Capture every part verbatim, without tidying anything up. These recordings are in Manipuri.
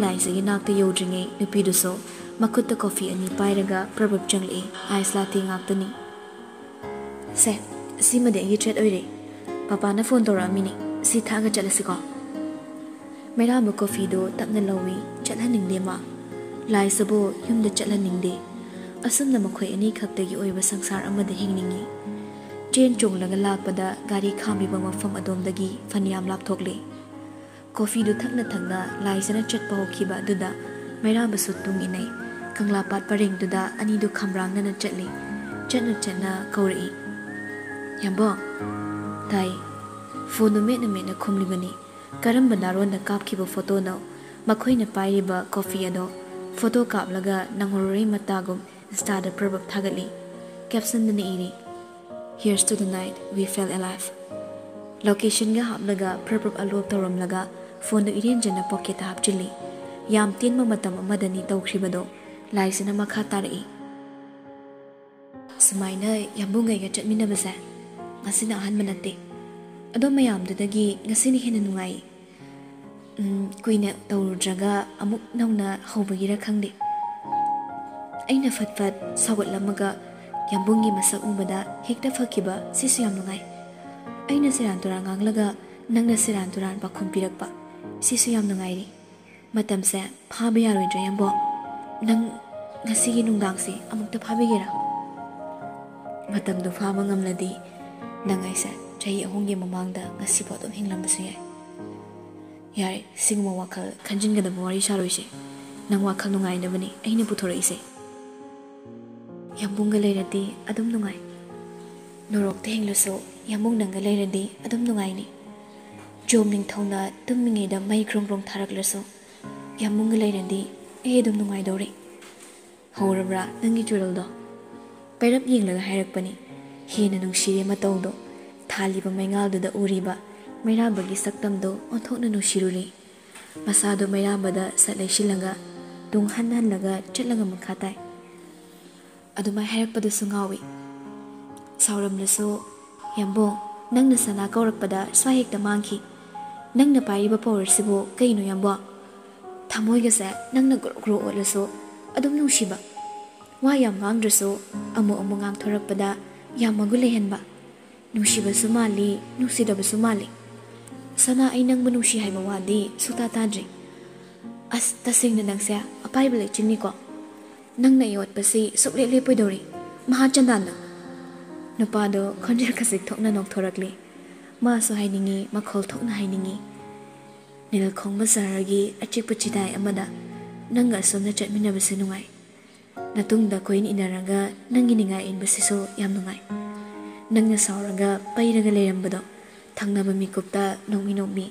ꯂꯥꯏꯁꯤꯒꯤ ꯅꯥꯛꯇ ꯌꯧꯗ꯭ꯔꯤꯉꯩ ꯅꯨꯄꯤꯗꯨꯁꯨ ꯃꯈꯨꯠꯇ ꯀꯣꯐꯤ ꯑꯅꯤ ꯄꯥꯏꯔꯒ ꯄ꯭ꯔꯕꯞ ꯆꯪꯂꯛꯏ꯫ ꯑꯥꯏꯁ ꯂꯥꯇꯦ ꯉꯥꯛꯇꯅꯤ꯫ "ꯁꯦ, ꯁꯤꯃꯗꯤ ꯑꯩꯒꯤ ꯇ꯭ꯔꯤꯠ ꯑꯣꯏꯔꯦ꯫ ꯄꯄꯥꯅ ꯐꯣꯟ ꯇꯧꯔꯛꯑꯝꯃꯤꯅꯤ꯫ ꯁꯤ ꯊꯛꯑꯒ ꯆꯠꯂꯁꯤꯀꯣ?" ꯃꯩꯔꯥꯕ ꯀꯣꯐꯤꯗꯨ ꯇꯞꯅ ꯂꯧꯏ꯫ ꯆꯠꯍꯟꯅꯤꯡꯗꯦ ꯃꯥ꯫ ꯂꯥꯏꯁꯤꯕꯨ ꯌꯨꯝꯗ ꯆꯠꯍꯟꯅꯤꯡꯗꯦ꯫ ꯑꯁꯨꯝꯅ ꯃꯈꯣꯏ ꯑꯅꯤꯈꯛꯇꯒꯤ ꯑꯣꯏꯕ ꯁꯪꯁꯥꯔ ꯑꯃꯗ ꯍꯤꯡꯅꯤꯡꯏ꯫ ꯆꯦꯟ ꯆꯣꯡꯂꯒ ꯂꯥꯛꯄꯗ ꯒꯥꯔꯤ ꯈꯥꯝꯂꯤꯕ ꯃꯐꯝ ꯑꯗꯣꯝꯗꯒꯤ ꯐꯅꯌꯥꯝ ꯂꯥꯞꯊꯣꯛꯂꯦ꯫ ꯀꯣꯐꯤꯗꯨ ꯊꯛꯅ ꯊꯛꯅ ꯂꯥꯏꯁꯤꯅ ꯆꯠꯄ ꯍꯧꯈꯤꯕ ꯑꯗꯨꯗ ꯃꯩꯔꯥꯕꯁꯨ ꯇꯨꯡ ꯏꯟꯅꯩ꯫ ꯀꯪꯂꯥ ꯄꯥꯠ ꯄꯔꯦꯡꯗꯨꯗ ꯑꯅꯤꯗꯨ ꯈꯝꯔꯥꯡꯅꯅ ꯆꯠꯂꯤ꯫ ꯆꯠꯅ ꯆꯠꯅ ꯀꯧꯔꯛꯏ, "ꯌꯥꯝꯕꯣ!" "ꯇꯥꯏ꯫" ꯐꯣꯟꯗꯨ ꯃꯦꯠꯅ ꯃꯦꯠꯅ ꯈꯨꯝꯂꯤꯕꯅꯤ꯫ ꯀꯔꯝꯕ ꯅꯥꯔꯣꯟꯗ ꯀꯥꯞꯈꯤꯕ ꯐꯣꯇꯣꯅꯣ? ꯃꯈꯣꯏꯅ ꯄꯥꯏꯔꯤꯕ ꯀꯣꯐꯤ ꯑꯗꯣ ꯐꯣꯇꯣ ꯀꯥꯞꯂꯒ ꯅꯪꯍꯧꯔꯣꯏ ꯃꯇꯥꯒꯨꯝ ꯏꯟꯁꯇꯥꯗ ꯄ꯭ꯔꯕꯞ ꯊꯥꯒꯠꯂꯤ꯫ ꯀꯦꯞꯁꯟꯗꯅ ꯏꯔꯤ, "Here's to the night we felt alive." ꯂꯣꯀꯦꯁꯟꯒ ꯍꯥꯞꯂꯒ ꯄ꯭ꯔꯕꯞ ꯑꯞꯂꯣꯗ ꯇꯧꯔꯝꯂꯒ ꯐꯣꯟꯗꯨ ꯏꯔꯦꯟꯖꯅ ꯄꯣꯀꯦꯠꯇ ꯍꯥꯞꯆꯤꯜꯂꯤ꯫ ꯌꯥꯝ ꯇꯦꯟꯕ ꯃꯇꯝ ꯑꯃꯗꯅꯤ ꯇꯧꯈ꯭ꯔꯤꯕꯗꯣ꯫ ꯂꯥꯏꯁꯤꯅ ꯃꯈꯥ ꯇꯥꯔꯛꯏ, "ꯁꯨꯃꯥꯏꯅ ꯌꯥꯝꯕꯨꯡꯒꯩꯒ ꯆꯠꯃꯤꯟꯅꯕꯁꯦ ꯉꯁꯤꯅ ꯑꯍꯥꯟꯕ ꯅꯠꯇꯦ꯫ ꯑꯗꯣ ꯃꯌꯥꯝꯗꯨꯗꯒꯤ ꯉꯁꯤꯅ ꯍꯦꯟꯅ ꯅꯨꯡꯉꯥꯏ꯫ ꯎꯝ, ꯀꯨꯏꯅ ꯇꯧꯔꯨꯗ꯭ꯔꯒ ꯑꯃꯨꯛ ꯅꯧꯅ ꯍꯧꯕꯒꯤꯔ ꯈꯪꯗꯦ꯫ ꯑꯩꯅ ꯐꯠ ꯐꯠ ꯁꯧꯒꯠꯂꯝꯃꯒ ꯌꯥꯝꯕꯨꯡꯒꯤ ꯃꯁꯛ ꯎꯕꯗ ꯍꯦꯛꯇ ꯐꯈꯤꯕ, ꯁꯤꯁꯨ ꯌꯥꯝ ꯅꯨꯡꯉꯥꯏ꯫ ꯑꯩꯅ ꯁꯦꯔꯥꯟ ꯇꯨꯔꯥꯟ ꯉꯥꯡꯂꯒ ꯅꯪꯅ ꯁꯦꯔꯥꯟ ꯇꯨꯔꯥꯟ ꯄꯥꯎꯈꯨꯝ ꯄꯤꯔꯛꯄ, ꯁꯤꯁꯨ ꯌꯥꯝ ꯅꯨꯡꯉꯥꯏꯔꯤ꯫ ꯃꯇꯝꯁꯦ ꯐꯥꯕ ꯌꯥꯔꯣꯏꯗ꯭ꯔꯥ, ꯌꯥꯝꯕꯣ? ꯅꯪ ꯉꯁꯤꯒꯤ ꯅꯨꯡꯗꯥꯡꯁꯦ ꯑꯃꯨꯛꯇ ꯐꯥꯕꯤꯒꯦꯔꯥ? ꯃꯇꯝꯗꯣ ꯐꯥꯕ ꯉꯝꯂꯗꯤ ꯅꯪ ꯑꯩꯁꯦ ꯆꯍꯤ ꯑꯍꯨꯝꯒꯤ ꯃꯃꯥꯡꯗ ꯉꯁꯤꯐꯥꯎ ꯑꯗꯨꯝ ꯍꯤꯡꯂꯝꯕꯁꯨ ꯌꯥꯏ꯫" "ꯌꯥꯔꯦ, ꯁꯤꯒꯨꯝꯕ ꯋꯥꯈꯜ ꯈꯟꯖꯤꯟꯒꯗꯕ ꯋꯥꯔꯤ ꯁꯥꯔꯣꯏꯁꯦ꯫ ꯅꯪ ꯋꯥꯈꯜ ꯅꯨꯡꯉꯥꯏꯅꯕꯅꯤ ꯑꯩꯅ ꯄꯨꯊꯣꯔꯛꯏꯁꯦ꯫" "ꯌꯥꯝꯕꯨꯡꯒ ꯂꯩꯔꯗꯤ ꯑꯗꯨꯝ ꯅꯨꯡꯉꯥꯏ꯫ ꯅꯣꯔꯣꯛꯇ ꯍꯤꯡꯂꯁꯨ ꯌꯥꯝꯕꯨꯡ ꯅꯪꯒ ꯂꯩꯔꯗꯤ ꯑꯗꯨꯝ ꯅꯨꯡꯉꯥꯏꯅꯤ꯫ ꯖꯣꯝ ꯅꯤꯡꯊꯧꯅ ꯇꯨꯝꯃꯤꯉꯩꯗ ꯃꯩ ꯒ꯭ꯔꯣꯡ ꯒ꯭ꯔꯣꯡ ꯊꯥꯔꯛꯂꯁꯨ ꯌꯥꯝꯕꯨꯡꯒ ꯂꯩꯔꯗꯤ ꯑꯩ ꯑꯗꯨꯝ ꯅꯨꯡꯉꯥꯏꯗꯧꯔꯤ꯫" "ꯍꯧꯔꯕ꯭ꯔꯥ ꯅꯪꯒꯤ ꯆꯨꯔꯜꯗꯣ?" ꯄꯩꯔꯞ ꯌꯦꯡꯂꯒ ꯍꯥꯏꯔꯛꯄꯅꯤ꯫ ꯍꯦꯟꯅ ꯅꯨꯡꯁꯤꯔꯦ ꯃꯇꯧꯗꯣ꯫ ꯊꯥꯜꯂꯤꯕ ꯃꯩꯉꯥꯜꯗꯨꯗ ꯎꯔꯤꯕ ꯃꯩꯔꯥꯕꯒꯤ ꯁꯛꯇꯝꯗꯣ ꯑꯣꯟꯊꯣꯛꯅ ꯅꯨꯡꯁꯤꯔꯨꯔꯦ꯫ ꯃꯁꯥꯗꯣ ꯃꯩꯔꯥꯕꯗ ꯁꯠ ꯂꯩꯁꯤꯜꯂꯒ ꯇꯨꯡ ꯍꯟ ꯍꯜꯂꯒ ꯆꯠꯂꯒ ꯃꯈꯥ ꯇꯥꯏ꯫ ꯑꯗꯨꯃꯥꯏ ꯍꯥꯏꯔꯛꯄꯗꯨꯁꯨ ꯉꯥꯎꯏ꯫ ꯁꯥꯎꯔꯝꯂꯁꯨ, "ꯌꯥꯝꯕꯣ, ꯅꯪꯅ ꯁꯅꯥ ꯀꯧꯔꯛꯄꯗ ꯁ꯭ꯋꯥꯏ ꯍꯦꯛꯇ ꯃꯥꯡꯈꯤ꯫ ꯅꯪꯅ ꯄꯥꯏꯔꯤꯕ ꯄꯥꯋꯔꯁꯤꯕꯨ ꯀꯩꯅꯣ, ꯌꯥꯝꯕꯣ?" ꯊꯃꯣꯏꯒꯁꯦ ꯅꯪꯅ ꯒ꯭ꯔꯣ ꯒ꯭ꯔꯣ ꯑꯣꯠꯂꯁꯨ ꯑꯗꯨꯝ ꯅꯨꯡꯁꯤꯕ꯫ ꯋꯥ ꯌꯥꯝ ꯉꯥꯡꯗ꯭ꯔꯁꯨ ꯑꯃꯨꯛ ꯑꯃꯨꯛ ꯉꯥꯡꯊꯣꯔꯛꯄꯗ ꯌꯥꯝ ꯃꯒꯨꯟ ꯂꯩꯍꯟꯕ꯫ ꯅꯨꯡꯁꯤꯕꯁꯨ ꯃꯥꯜꯂꯤ, ꯅꯨꯡꯁꯤꯗꯕꯁꯨ ꯃꯥꯜꯂꯤ꯫ ꯁꯅꯥ, ꯑꯩ ꯅꯪꯕꯨ ꯅꯨꯡꯁꯤ ꯍꯥꯏꯕ ꯋꯥꯗꯤ ꯁꯨꯇꯥ ꯇꯥꯗ꯭ꯔꯤ꯫ ꯑꯁ, ꯇꯁꯦꯡꯅ ꯅꯪꯁꯦ ꯑꯄꯥꯏꯕ ꯂꯩꯆꯤꯟꯅꯤꯀꯣ꯫ ꯅꯪꯅ ꯑꯩ ꯑꯣꯠꯄꯁꯤ ꯁꯨꯛꯂꯦꯞ ꯂꯦꯞꯄꯣꯏꯗꯧꯔꯤ꯫ ꯃꯍꯥ ꯆꯟꯗꯥꯟꯅ꯫ ꯅꯨꯄꯥꯗꯣ ꯈꯣꯟꯖꯦꯜ ꯈꯖꯤꯛ ꯊꯣꯛꯅ ꯅꯣꯛꯊꯣꯔꯛꯂꯤ꯫ ꯃꯥꯁꯨ ꯍꯥꯏꯅꯤꯡꯉꯤ, ꯃꯈꯣꯜ ꯊꯣꯛꯅ ꯍꯥꯏꯅꯤꯡꯉꯤ꯫ ꯅꯤꯜ ꯈꯣꯡꯕ ꯁꯍꯔꯒꯤ ꯑꯆꯤꯛꯄ ꯆꯤꯗꯥꯏ ꯑꯃꯗ ꯅꯪꯒ ꯑꯁꯨꯝꯅ ꯆꯠꯃꯤꯟꯅꯕꯁꯦ ꯅꯨꯡꯉꯥꯏ꯫ ꯅꯇꯨꯡꯗ ꯀꯣꯏꯟ ꯏꯟꯅꯔꯒ ꯅꯪꯒꯤ ꯅꯤꯡꯉꯥꯏ ꯏꯟꯕꯁꯤꯁꯨ ꯌꯥꯝ ꯅꯨꯡꯉꯥꯏ꯫ ꯅꯪꯅ ꯁꯥꯎꯔꯒ ꯄꯩꯔꯒ ꯂꯩꯔꯝꯕꯗꯣ ꯊꯪꯅꯕ ꯃꯤꯀꯨꯞꯇ ꯅꯣꯛꯃꯤ ꯅꯣꯛꯃꯤ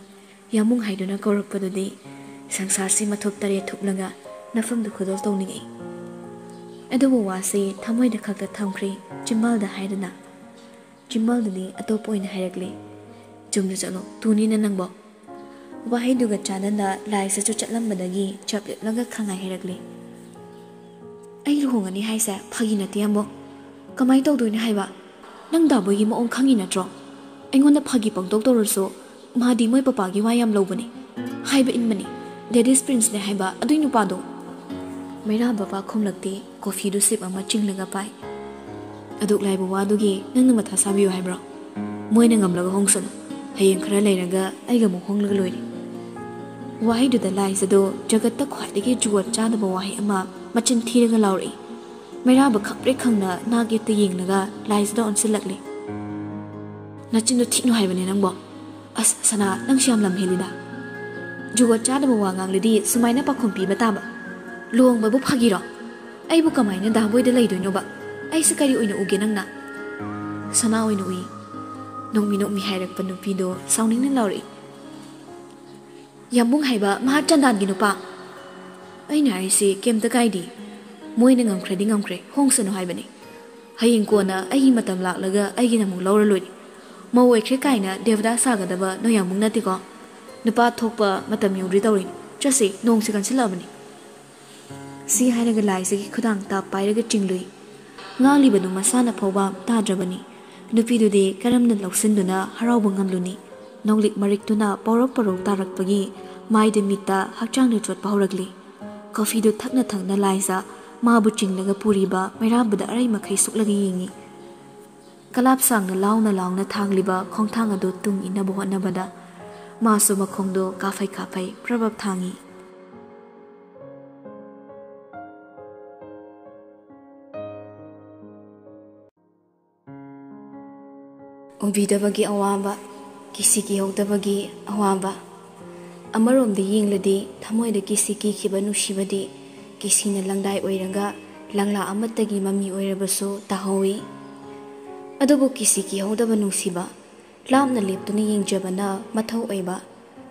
ꯌꯥꯃꯨꯡ ꯍꯥꯏꯗꯨꯅ ꯀꯧꯔꯛꯄꯗꯨꯗꯤ ꯁꯪꯁꯥꯔꯁꯤ ꯃꯊꯨꯞ ꯇꯔꯦꯠ ꯊꯨꯞꯂꯒ ꯅꯐꯝꯗ ꯈꯨꯗꯣꯜ ꯇꯧꯅꯤꯡꯉꯛꯏ꯫ ꯑꯗꯨꯕꯨ ꯋꯥꯁꯤ ꯊꯃꯣꯏꯗ ꯈꯛꯇ ꯊꯝꯈ꯭ꯔꯦ, ꯆꯤꯝꯕꯥꯜꯗ ꯍꯥꯏꯗꯅ꯫ ꯆꯤꯝꯕꯥꯜꯗꯗꯤ ꯑꯇꯣꯞꯄ ꯑꯣꯏꯅ ꯍꯥꯏꯔꯛꯂꯦ꯫ ꯆꯨꯝꯅ ꯆꯠꯂꯣ, ꯇꯨꯅꯤꯅ ꯅꯪꯕꯣ꯫ ꯋꯥꯍꯩꯗꯨꯒ ꯆꯥꯟꯅꯅ ꯂꯥꯏꯁꯤꯁꯨ ꯆꯠꯂꯝꯕꯗꯒꯤ ꯆꯞ ꯂꯦꯞꯂꯒ ꯈꯪꯉꯥꯏ ꯍꯥꯏꯔꯛꯂꯦ꯫ ꯑꯩ ꯂꯨꯍꯣꯡꯉꯅꯤ ꯍꯥꯏꯁꯦ ꯐꯥꯒꯤ ꯅꯠꯇꯦ ꯑꯃꯨꯛ꯫ ꯀꯃꯥꯏꯅ ꯇꯧꯗꯣꯏꯅꯣ ꯍꯥꯏꯕ? ꯅꯪ ꯗꯥꯕꯣꯏꯒꯤ ꯃꯑꯣꯡ ꯈꯪꯉꯤ ꯅꯠꯇ꯭ꯔꯣ? ꯑꯩꯉꯣꯟꯗ ꯐꯥꯒꯤ ꯄꯪꯇꯧ ꯇꯧꯔꯁꯨ ꯃꯥꯗꯤ ꯃꯣꯏ ꯄꯄꯥꯒꯤ ꯋꯥ ꯌꯥꯝ ꯂꯧꯕꯅꯦ꯫ ꯍꯥꯏꯕ ꯏꯟꯕꯅꯦ꯫ ꯂꯦꯗꯤꯁ ꯄ꯭ꯔꯤꯟꯁꯅꯦ ꯍꯥꯏꯕ ꯑꯗꯨꯏ ꯅꯨꯄꯥꯗꯣ꯫ ꯃꯩꯔꯥ ꯕꯕꯥ ꯈꯨꯝꯂꯛꯇꯦ꯫ ꯀꯣꯐꯤꯗꯨ ꯁꯤꯞ ꯑꯃ ꯆꯤꯡꯂꯒ ꯄꯥꯏ꯫ ꯑꯗꯨꯛ ꯂꯥꯏꯕ ꯋꯥꯗꯨꯒꯤ ꯅꯪꯅ ꯃꯊꯥ ꯁꯥꯕꯤꯌꯨ ꯍꯥꯏꯕ꯭ꯔꯣ? ꯃꯣꯏꯅ ꯉꯝꯂꯒ ꯍꯣꯡꯁꯅꯨ꯫ ꯍꯌꯦꯡ ꯈꯔ ꯂꯩꯔꯒ ꯑꯩꯒ ꯑꯃꯨꯛ ꯍꯣꯡꯂꯒ ꯂꯣꯏꯔꯦ꯫ ꯋꯥꯍꯩꯗꯨꯗ ꯂꯥꯏꯖꯗꯣ ꯖꯒꯠꯇ ꯈ꯭ꯋꯥꯏꯗꯒꯤ ꯖꯨꯒꯣꯠ ꯆꯥꯗꯕ ꯋꯥꯍꯩ ꯑꯃ ꯃꯆꯤꯟ ꯊꯤꯔꯒ ꯂꯥꯎꯔꯛꯏ꯫ ꯃꯩꯔꯥꯕ ꯈꯪꯄ꯭ꯔꯦꯛ ꯈꯪꯅ ꯅꯥꯛ ꯌꯦꯠꯇ ꯌꯦꯡꯂꯒ ꯂꯥꯏꯖꯗ ꯑꯣꯟꯁꯤꯜꯂꯛꯂꯤ꯫ "ꯅꯆꯤꯟꯗꯣ ꯊꯤꯛꯅꯨ ꯍꯥꯏꯕꯅꯦ ꯅꯪꯕꯣ꯫ ꯑꯁ, ꯁꯅꯥ, ꯅꯪꯁꯨ ꯌꯥꯝ ꯂꯝ ꯍꯦꯜꯂꯤꯗ꯫ ꯖꯨꯒꯣꯠ ꯆꯥꯗꯕ ꯋꯥ ꯉꯥꯡꯂꯗꯤ ꯁꯨꯃꯥꯏꯅ ꯄꯥꯈꯣꯟ ꯄꯤꯕ ꯇꯥꯕ꯫ ꯂꯨꯍꯣꯡꯕꯕꯨ ꯐꯥꯒꯤꯔꯣ? ꯑꯩꯕꯨ ꯀꯃꯥꯏꯅ ꯗꯥꯕꯣꯏꯗ ꯂꯩꯗꯣꯏꯅꯣꯕ? ꯑꯩꯁꯦ ꯀꯔꯤ ꯑꯣꯏꯅ ꯎꯒꯦ ꯅꯪꯅ?" "ꯁꯅꯥ ꯑꯣꯏꯅ ꯎꯏ꯫" ꯅꯣꯛꯃꯤ ꯅꯣꯛꯃꯤ ꯍꯥꯏꯔꯛꯄ ꯅꯨꯄꯤꯗꯣ ꯁꯥꯎꯅꯤꯡꯅ ꯂꯥꯎꯔꯛꯏ꯫ "ꯌꯥꯝꯕꯨꯡ ꯍꯥꯏꯕ ꯃꯍꯥ ꯆꯟꯗꯥꯟꯒꯤ ꯅꯨꯄꯥ!" "ꯑꯩꯅ ꯍꯥꯏꯔꯤꯁꯤ ꯀꯩꯝꯇ ꯀꯥꯏꯗꯦ꯫ ꯃꯣꯏꯅ ꯉꯝꯈ꯭ꯔꯗꯤ ꯉꯝꯈ꯭ꯔꯦ, ꯍꯣꯡꯁꯅꯨ ꯍꯥꯏꯕꯅꯤ꯫ ꯍꯌꯦꯡ ꯀꯣꯟꯅ ꯑꯩꯒꯤ ꯃꯇꯝ ꯂꯥꯛꯂꯒ ꯑꯩꯒꯤꯅ ꯑꯃꯨꯛ ꯂꯧꯔ ꯂꯣꯏꯔꯦ꯫ ꯃꯧ ꯑꯣꯏꯈ꯭ꯔꯦ ꯀꯥꯏꯅ ꯗꯦꯕꯗꯥ ꯁꯥꯒꯗꯕ ꯅꯣꯏ ꯌꯥꯝꯕꯨꯡ ꯅꯠꯇꯦꯀꯣ꯫ ꯅꯨꯄꯥ ꯊꯣꯛꯄ ꯃꯇꯝ ꯌꯧꯗ꯭ꯔꯤ ꯇꯧꯔꯤꯅꯤ꯫ ꯆꯠꯁꯤ, ꯅꯣꯡꯁꯤ ꯀꯟꯁꯤꯜꯂꯛꯑꯕꯅꯤ꯫" ꯁꯤ ꯍꯥꯏꯔꯒ ꯂꯥꯏꯖꯒꯤ ꯈꯨꯗꯥꯡ ꯇꯥꯞ ꯄꯥꯏꯔꯒ ꯆꯤꯡꯂꯨꯏ꯫ ꯉꯥꯡꯂꯤꯕꯗꯨ ꯃꯁꯥꯅ ꯐꯥꯎꯕ ꯇꯥꯗ꯭ꯔꯕꯅꯤ꯫ ꯅꯨꯄꯤꯗꯨꯗꯤ ꯀꯔꯝꯅ ꯂꯧꯁꯤꯟꯗꯨꯅ ꯍꯔꯥꯎꯕ ꯉꯝꯂꯨꯅꯤ? ꯅꯣꯡꯂꯤꯛ ꯃꯔꯤꯛꯇꯨꯅ ꯄꯧꯔꯞ ꯄꯧꯔꯞ ꯇꯥꯔꯛꯄꯒꯤ ꯃꯥꯏꯗ ꯃꯤꯠꯇ ꯍꯛꯆꯥꯡꯗ ꯆꯣꯠꯄ ꯍꯧꯔꯛꯂꯤ꯫ ꯀꯣꯐꯤꯗꯨ ꯊꯛꯅ ꯊꯛꯅ ꯂꯥꯏꯖ ꯃꯥꯕꯨ ꯆꯤꯡꯂꯒ ꯄꯨꯔꯤꯕ ꯃꯩꯔꯥꯕꯗ ꯑꯔꯩ ꯃꯈꯩ ꯁꯣꯛꯂꯒ ꯌꯦꯡꯉꯤ꯫ ꯀꯂꯥꯞ ꯁꯥꯡꯅ ꯂꯥꯎꯅ ꯂꯥꯎꯅ ꯊꯥꯡꯂꯤꯕ ꯈꯣꯡꯊꯥꯡ ꯑꯗꯨ ꯇꯨꯡ ꯏꯟꯅꯕ ꯍꯣꯠꯅꯕꯗ ꯃꯥꯁꯨ ꯃꯈꯣꯡꯗꯣ ꯀꯥꯐꯩ ꯀꯥꯐꯩ ꯄ꯭ꯔꯕꯞ ꯊꯥꯡꯉꯤ꯫ ꯎꯕꯤꯗꯕꯒꯤ ꯑꯋꯥꯕ, ꯀꯤꯁꯤ ꯀꯤꯍꯧꯗꯕꯒꯤ ꯑꯋꯥꯕ꯫ ꯑꯃꯔꯣꯝꯗ ꯌꯦꯡꯂꯗꯤ ꯊꯃꯣꯏꯗ ꯀꯤꯁꯤ ꯀꯤꯈꯤꯕ ꯅꯨꯡꯁꯤꯕꯗꯤ ꯀꯤꯁꯤꯅ ꯂꯪꯗꯥꯏ ꯑꯣꯏꯔꯒ ꯂꯪꯂꯥ ꯑꯃꯠꯇꯒꯤ ꯃꯃꯤ ꯑꯣꯏꯔꯕꯁꯨ ꯇꯥꯍꯧꯏ꯫ ꯑꯗꯨꯕꯨ ꯀꯤꯁꯤ ꯀꯤꯍꯧꯗꯕ ꯅꯨꯡꯁꯤꯕ, ꯂꯥꯞꯅ ꯂꯦꯞꯇꯨꯅ ꯌꯦꯡꯖꯕꯅ ꯃꯊꯧ ꯑꯣꯏꯕ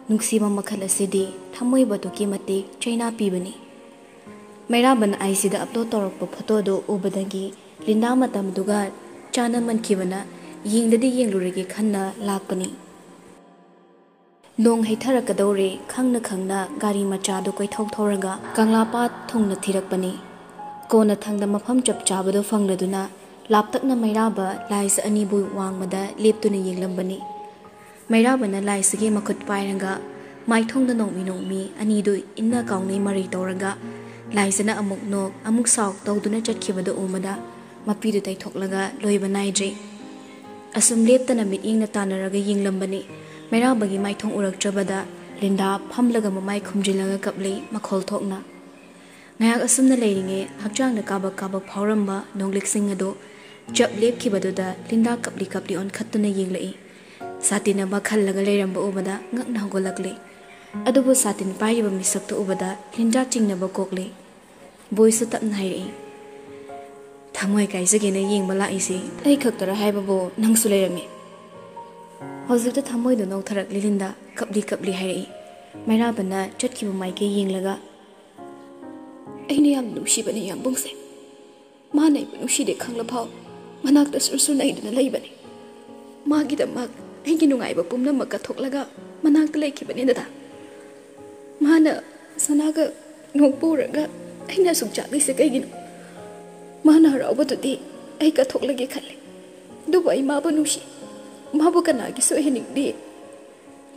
ꯅꯨꯡꯁꯤꯕ ꯃꯈꯜ ꯑꯁꯤꯗꯤ ꯊꯃꯣꯏꯕꯨ ꯑꯗꯨꯛꯀꯤ ꯃꯇꯤꯛ ꯆꯩꯅꯥ ꯄꯤꯕꯅꯤ꯫ ꯃꯩꯔꯥꯕꯅ ꯑꯥꯏꯖꯤꯗ ꯑꯞꯂꯣꯗ ꯇꯧꯔꯛꯄ ꯐꯣꯇꯣꯗꯨ ꯎꯕꯗꯒꯤ ꯂꯤꯟꯗꯥ ꯃꯇꯝꯗꯨꯒ ꯆꯥꯟꯅꯃꯟꯈꯤꯕꯅ ꯌꯦꯡꯗꯗꯤ ꯌꯦꯡꯂꯨꯔꯒꯦ ꯈꯟꯅ ꯂꯥꯛꯄꯅꯤ꯫ ꯅꯣꯡ ꯍꯩꯊꯔꯛꯀꯗꯧꯔꯦ ꯈꯪꯅ ꯈꯪꯅ ꯒꯥꯔꯤ ꯃꯆꯥꯗꯨ ꯀꯣꯏꯊꯧ ꯊꯧꯔꯒ ꯀꯪꯂꯥꯄꯥꯠ ꯊꯨꯡꯅ ꯊꯤꯔꯛꯄꯅꯤ꯫ ꯀꯣꯟꯅꯊꯪꯗ ꯃꯐꯝ ꯆꯞ ꯆꯥꯕꯗꯨ ꯐꯪꯂꯗꯨꯅ ꯂꯥꯞꯇꯛꯅ ꯃꯩꯔꯥꯕ ꯂꯥꯏꯖ ꯑꯅꯤꯕꯨ ꯋꯥꯡꯃꯗ ꯂꯦꯞꯇꯨꯅ ꯌꯦꯡꯂꯝꯕꯅꯤ꯫ ꯃꯩꯔꯥꯕꯅ ꯂꯥꯏꯖꯒꯤ ꯃꯈꯨꯠ ꯄꯥꯏꯔꯒ ꯃꯥꯏꯊꯣꯡꯗ ꯅꯣꯡꯃꯤ ꯅꯣꯡꯃꯤ ꯑꯅꯤꯗꯨ ꯏꯟꯅ ꯀꯥꯎꯅꯩ ꯃꯔꯩ ꯇꯧꯔꯒ ꯂꯥꯏꯖꯅ ꯑꯃꯨꯛ ꯅꯣꯛ ꯑꯃꯨꯛ ꯁꯥꯎ ꯇꯧꯗꯨꯅ ꯆꯠꯈꯤꯕꯗꯨ ꯎꯕꯗ ꯃꯄꯤꯗꯨ ꯇꯩꯊꯣꯛꯂꯒ ꯂꯣꯏꯕ ꯅꯥꯏꯗ꯭ꯔꯤ꯫ ꯑꯁꯨꯝ ꯂꯦꯞꯇꯅ ꯃꯤꯠꯌꯦꯡꯅ ꯇꯥꯟꯅꯔꯒ ꯌꯦꯡꯂꯝꯕꯅꯤ꯫ ꯃꯩꯔꯥꯕꯒꯤ ꯃꯥꯏꯊꯣꯡ ꯎꯔꯛꯇ꯭ꯔꯕꯗ ꯂꯤꯟꯗꯥ ꯐꯝꯂꯒ ꯃꯃꯥꯏ ꯈꯨꯝꯖꯤꯜꯂꯒ ꯀꯞꯂꯤ ꯃꯈꯣꯜ ꯊꯣꯛꯅ꯫ ꯉꯥꯏꯍꯥꯛ ꯑꯁꯨꯝꯅ ꯂꯩꯔꯤꯉꯩ ꯍꯛꯆꯥꯡꯗ ꯀꯥꯕꯛ ꯀꯥꯕꯛ ꯐꯥꯎꯔꯝꯕ ꯅꯣꯡꯂꯤꯛꯁꯤꯡ ꯑꯗꯨ ꯆꯞ ꯂꯦꯞꯈꯤꯕꯗꯨꯗ ꯂꯤꯟꯗꯥ ꯀꯞꯂꯤ ꯀꯞꯂꯤ ꯑꯣꯟꯈꯠꯇꯨꯅ ꯌꯦꯡꯂꯛꯏ꯫ ꯁꯥꯇꯤꯟ ꯑꯃ ꯈꯜꯂꯒ ꯂꯩꯔꯝꯕ ꯎꯕꯗ ꯉꯛꯅ ꯍꯧꯒꯠꯂꯛꯂꯤ꯫ ꯑꯗꯨꯕꯨ ꯁꯥꯇꯤꯟ ꯄꯥꯏꯔꯤꯕ ꯃꯤꯁꯛꯇꯨ ꯎꯕꯗ ꯂꯤꯟꯗꯥ ꯆꯤꯡꯅꯕ ꯀꯣꯛꯂꯤ꯫ ꯕꯣꯏꯁꯨ ꯇꯞꯅ ꯍꯥꯏꯔꯛꯏ, "ꯊꯃꯣꯏ ꯀꯥꯏꯖꯒꯦꯅ ꯌꯦꯡꯕ ꯂꯥꯛꯏꯁꯤ ꯑꯩ ꯈꯛꯇꯔ ꯍꯥꯏꯕꯕꯨ ꯅꯪꯁꯨ ꯂꯩꯔꯝꯃꯤ꯫" ꯍꯧꯖꯤꯛꯇ ꯊꯃꯣꯏꯗꯣ ꯅꯧꯊꯔꯛꯂꯤ ꯂꯤꯟꯗꯥ ꯀꯞꯂꯤ ꯀꯞꯂꯤ ꯍꯥꯏꯔꯛꯏ꯫ ꯃꯩꯔꯥꯕꯅ ꯆꯠꯈꯤꯕ ꯃꯥꯏꯀꯩ ꯌꯦꯡꯂꯒ, "ꯑꯩꯅ ꯌꯥꯝ ꯅꯨꯡꯁꯤꯕꯅꯤ ꯌꯥꯝꯕꯨꯡꯁꯦ꯫ ꯃꯥꯅ ꯑꯩꯕꯨ ꯅꯨꯡꯁꯤꯗꯦ ꯈꯪꯂꯐꯥꯎ ꯃꯅꯥꯛꯇ ꯁꯨꯔ ꯁꯨꯔ ꯅꯩꯗꯨꯅ ꯂꯩꯕꯅꯤ꯫ ꯃꯥꯒꯤꯗꯃꯛ ꯑꯩꯒꯤ ꯅꯨꯡꯉꯥꯏꯕ ꯄꯨꯝꯅꯃꯛ ꯀꯠꯊꯣꯛꯂꯒ ꯃꯅꯥꯛꯇ ꯂꯩꯈꯤꯕꯅꯤ ꯗꯗꯥ꯫ ꯃꯥꯅ ꯁꯅꯥꯒ ꯅꯣꯛꯄ ꯎꯔꯒ ꯑꯩꯅ ꯑꯁꯨꯛ ꯆꯥꯛꯂꯤꯁꯦ ꯀꯩꯒꯤꯅꯣ? ꯃꯥꯅ ꯍꯔꯥꯎꯕꯗꯨꯗꯤ ꯑꯩ ꯀꯠꯊꯣꯛꯂꯒꯦ ꯈꯜꯂꯤ꯫ ꯑꯗꯨꯕꯨ ꯑꯩ ꯃꯥꯕꯨ ꯅꯨꯡꯁꯤ꯫ ꯃꯥꯕꯨ ꯀꯅꯥꯒꯤꯁꯨ ꯑꯣꯏꯍꯟꯅꯤꯡꯗꯦ꯫"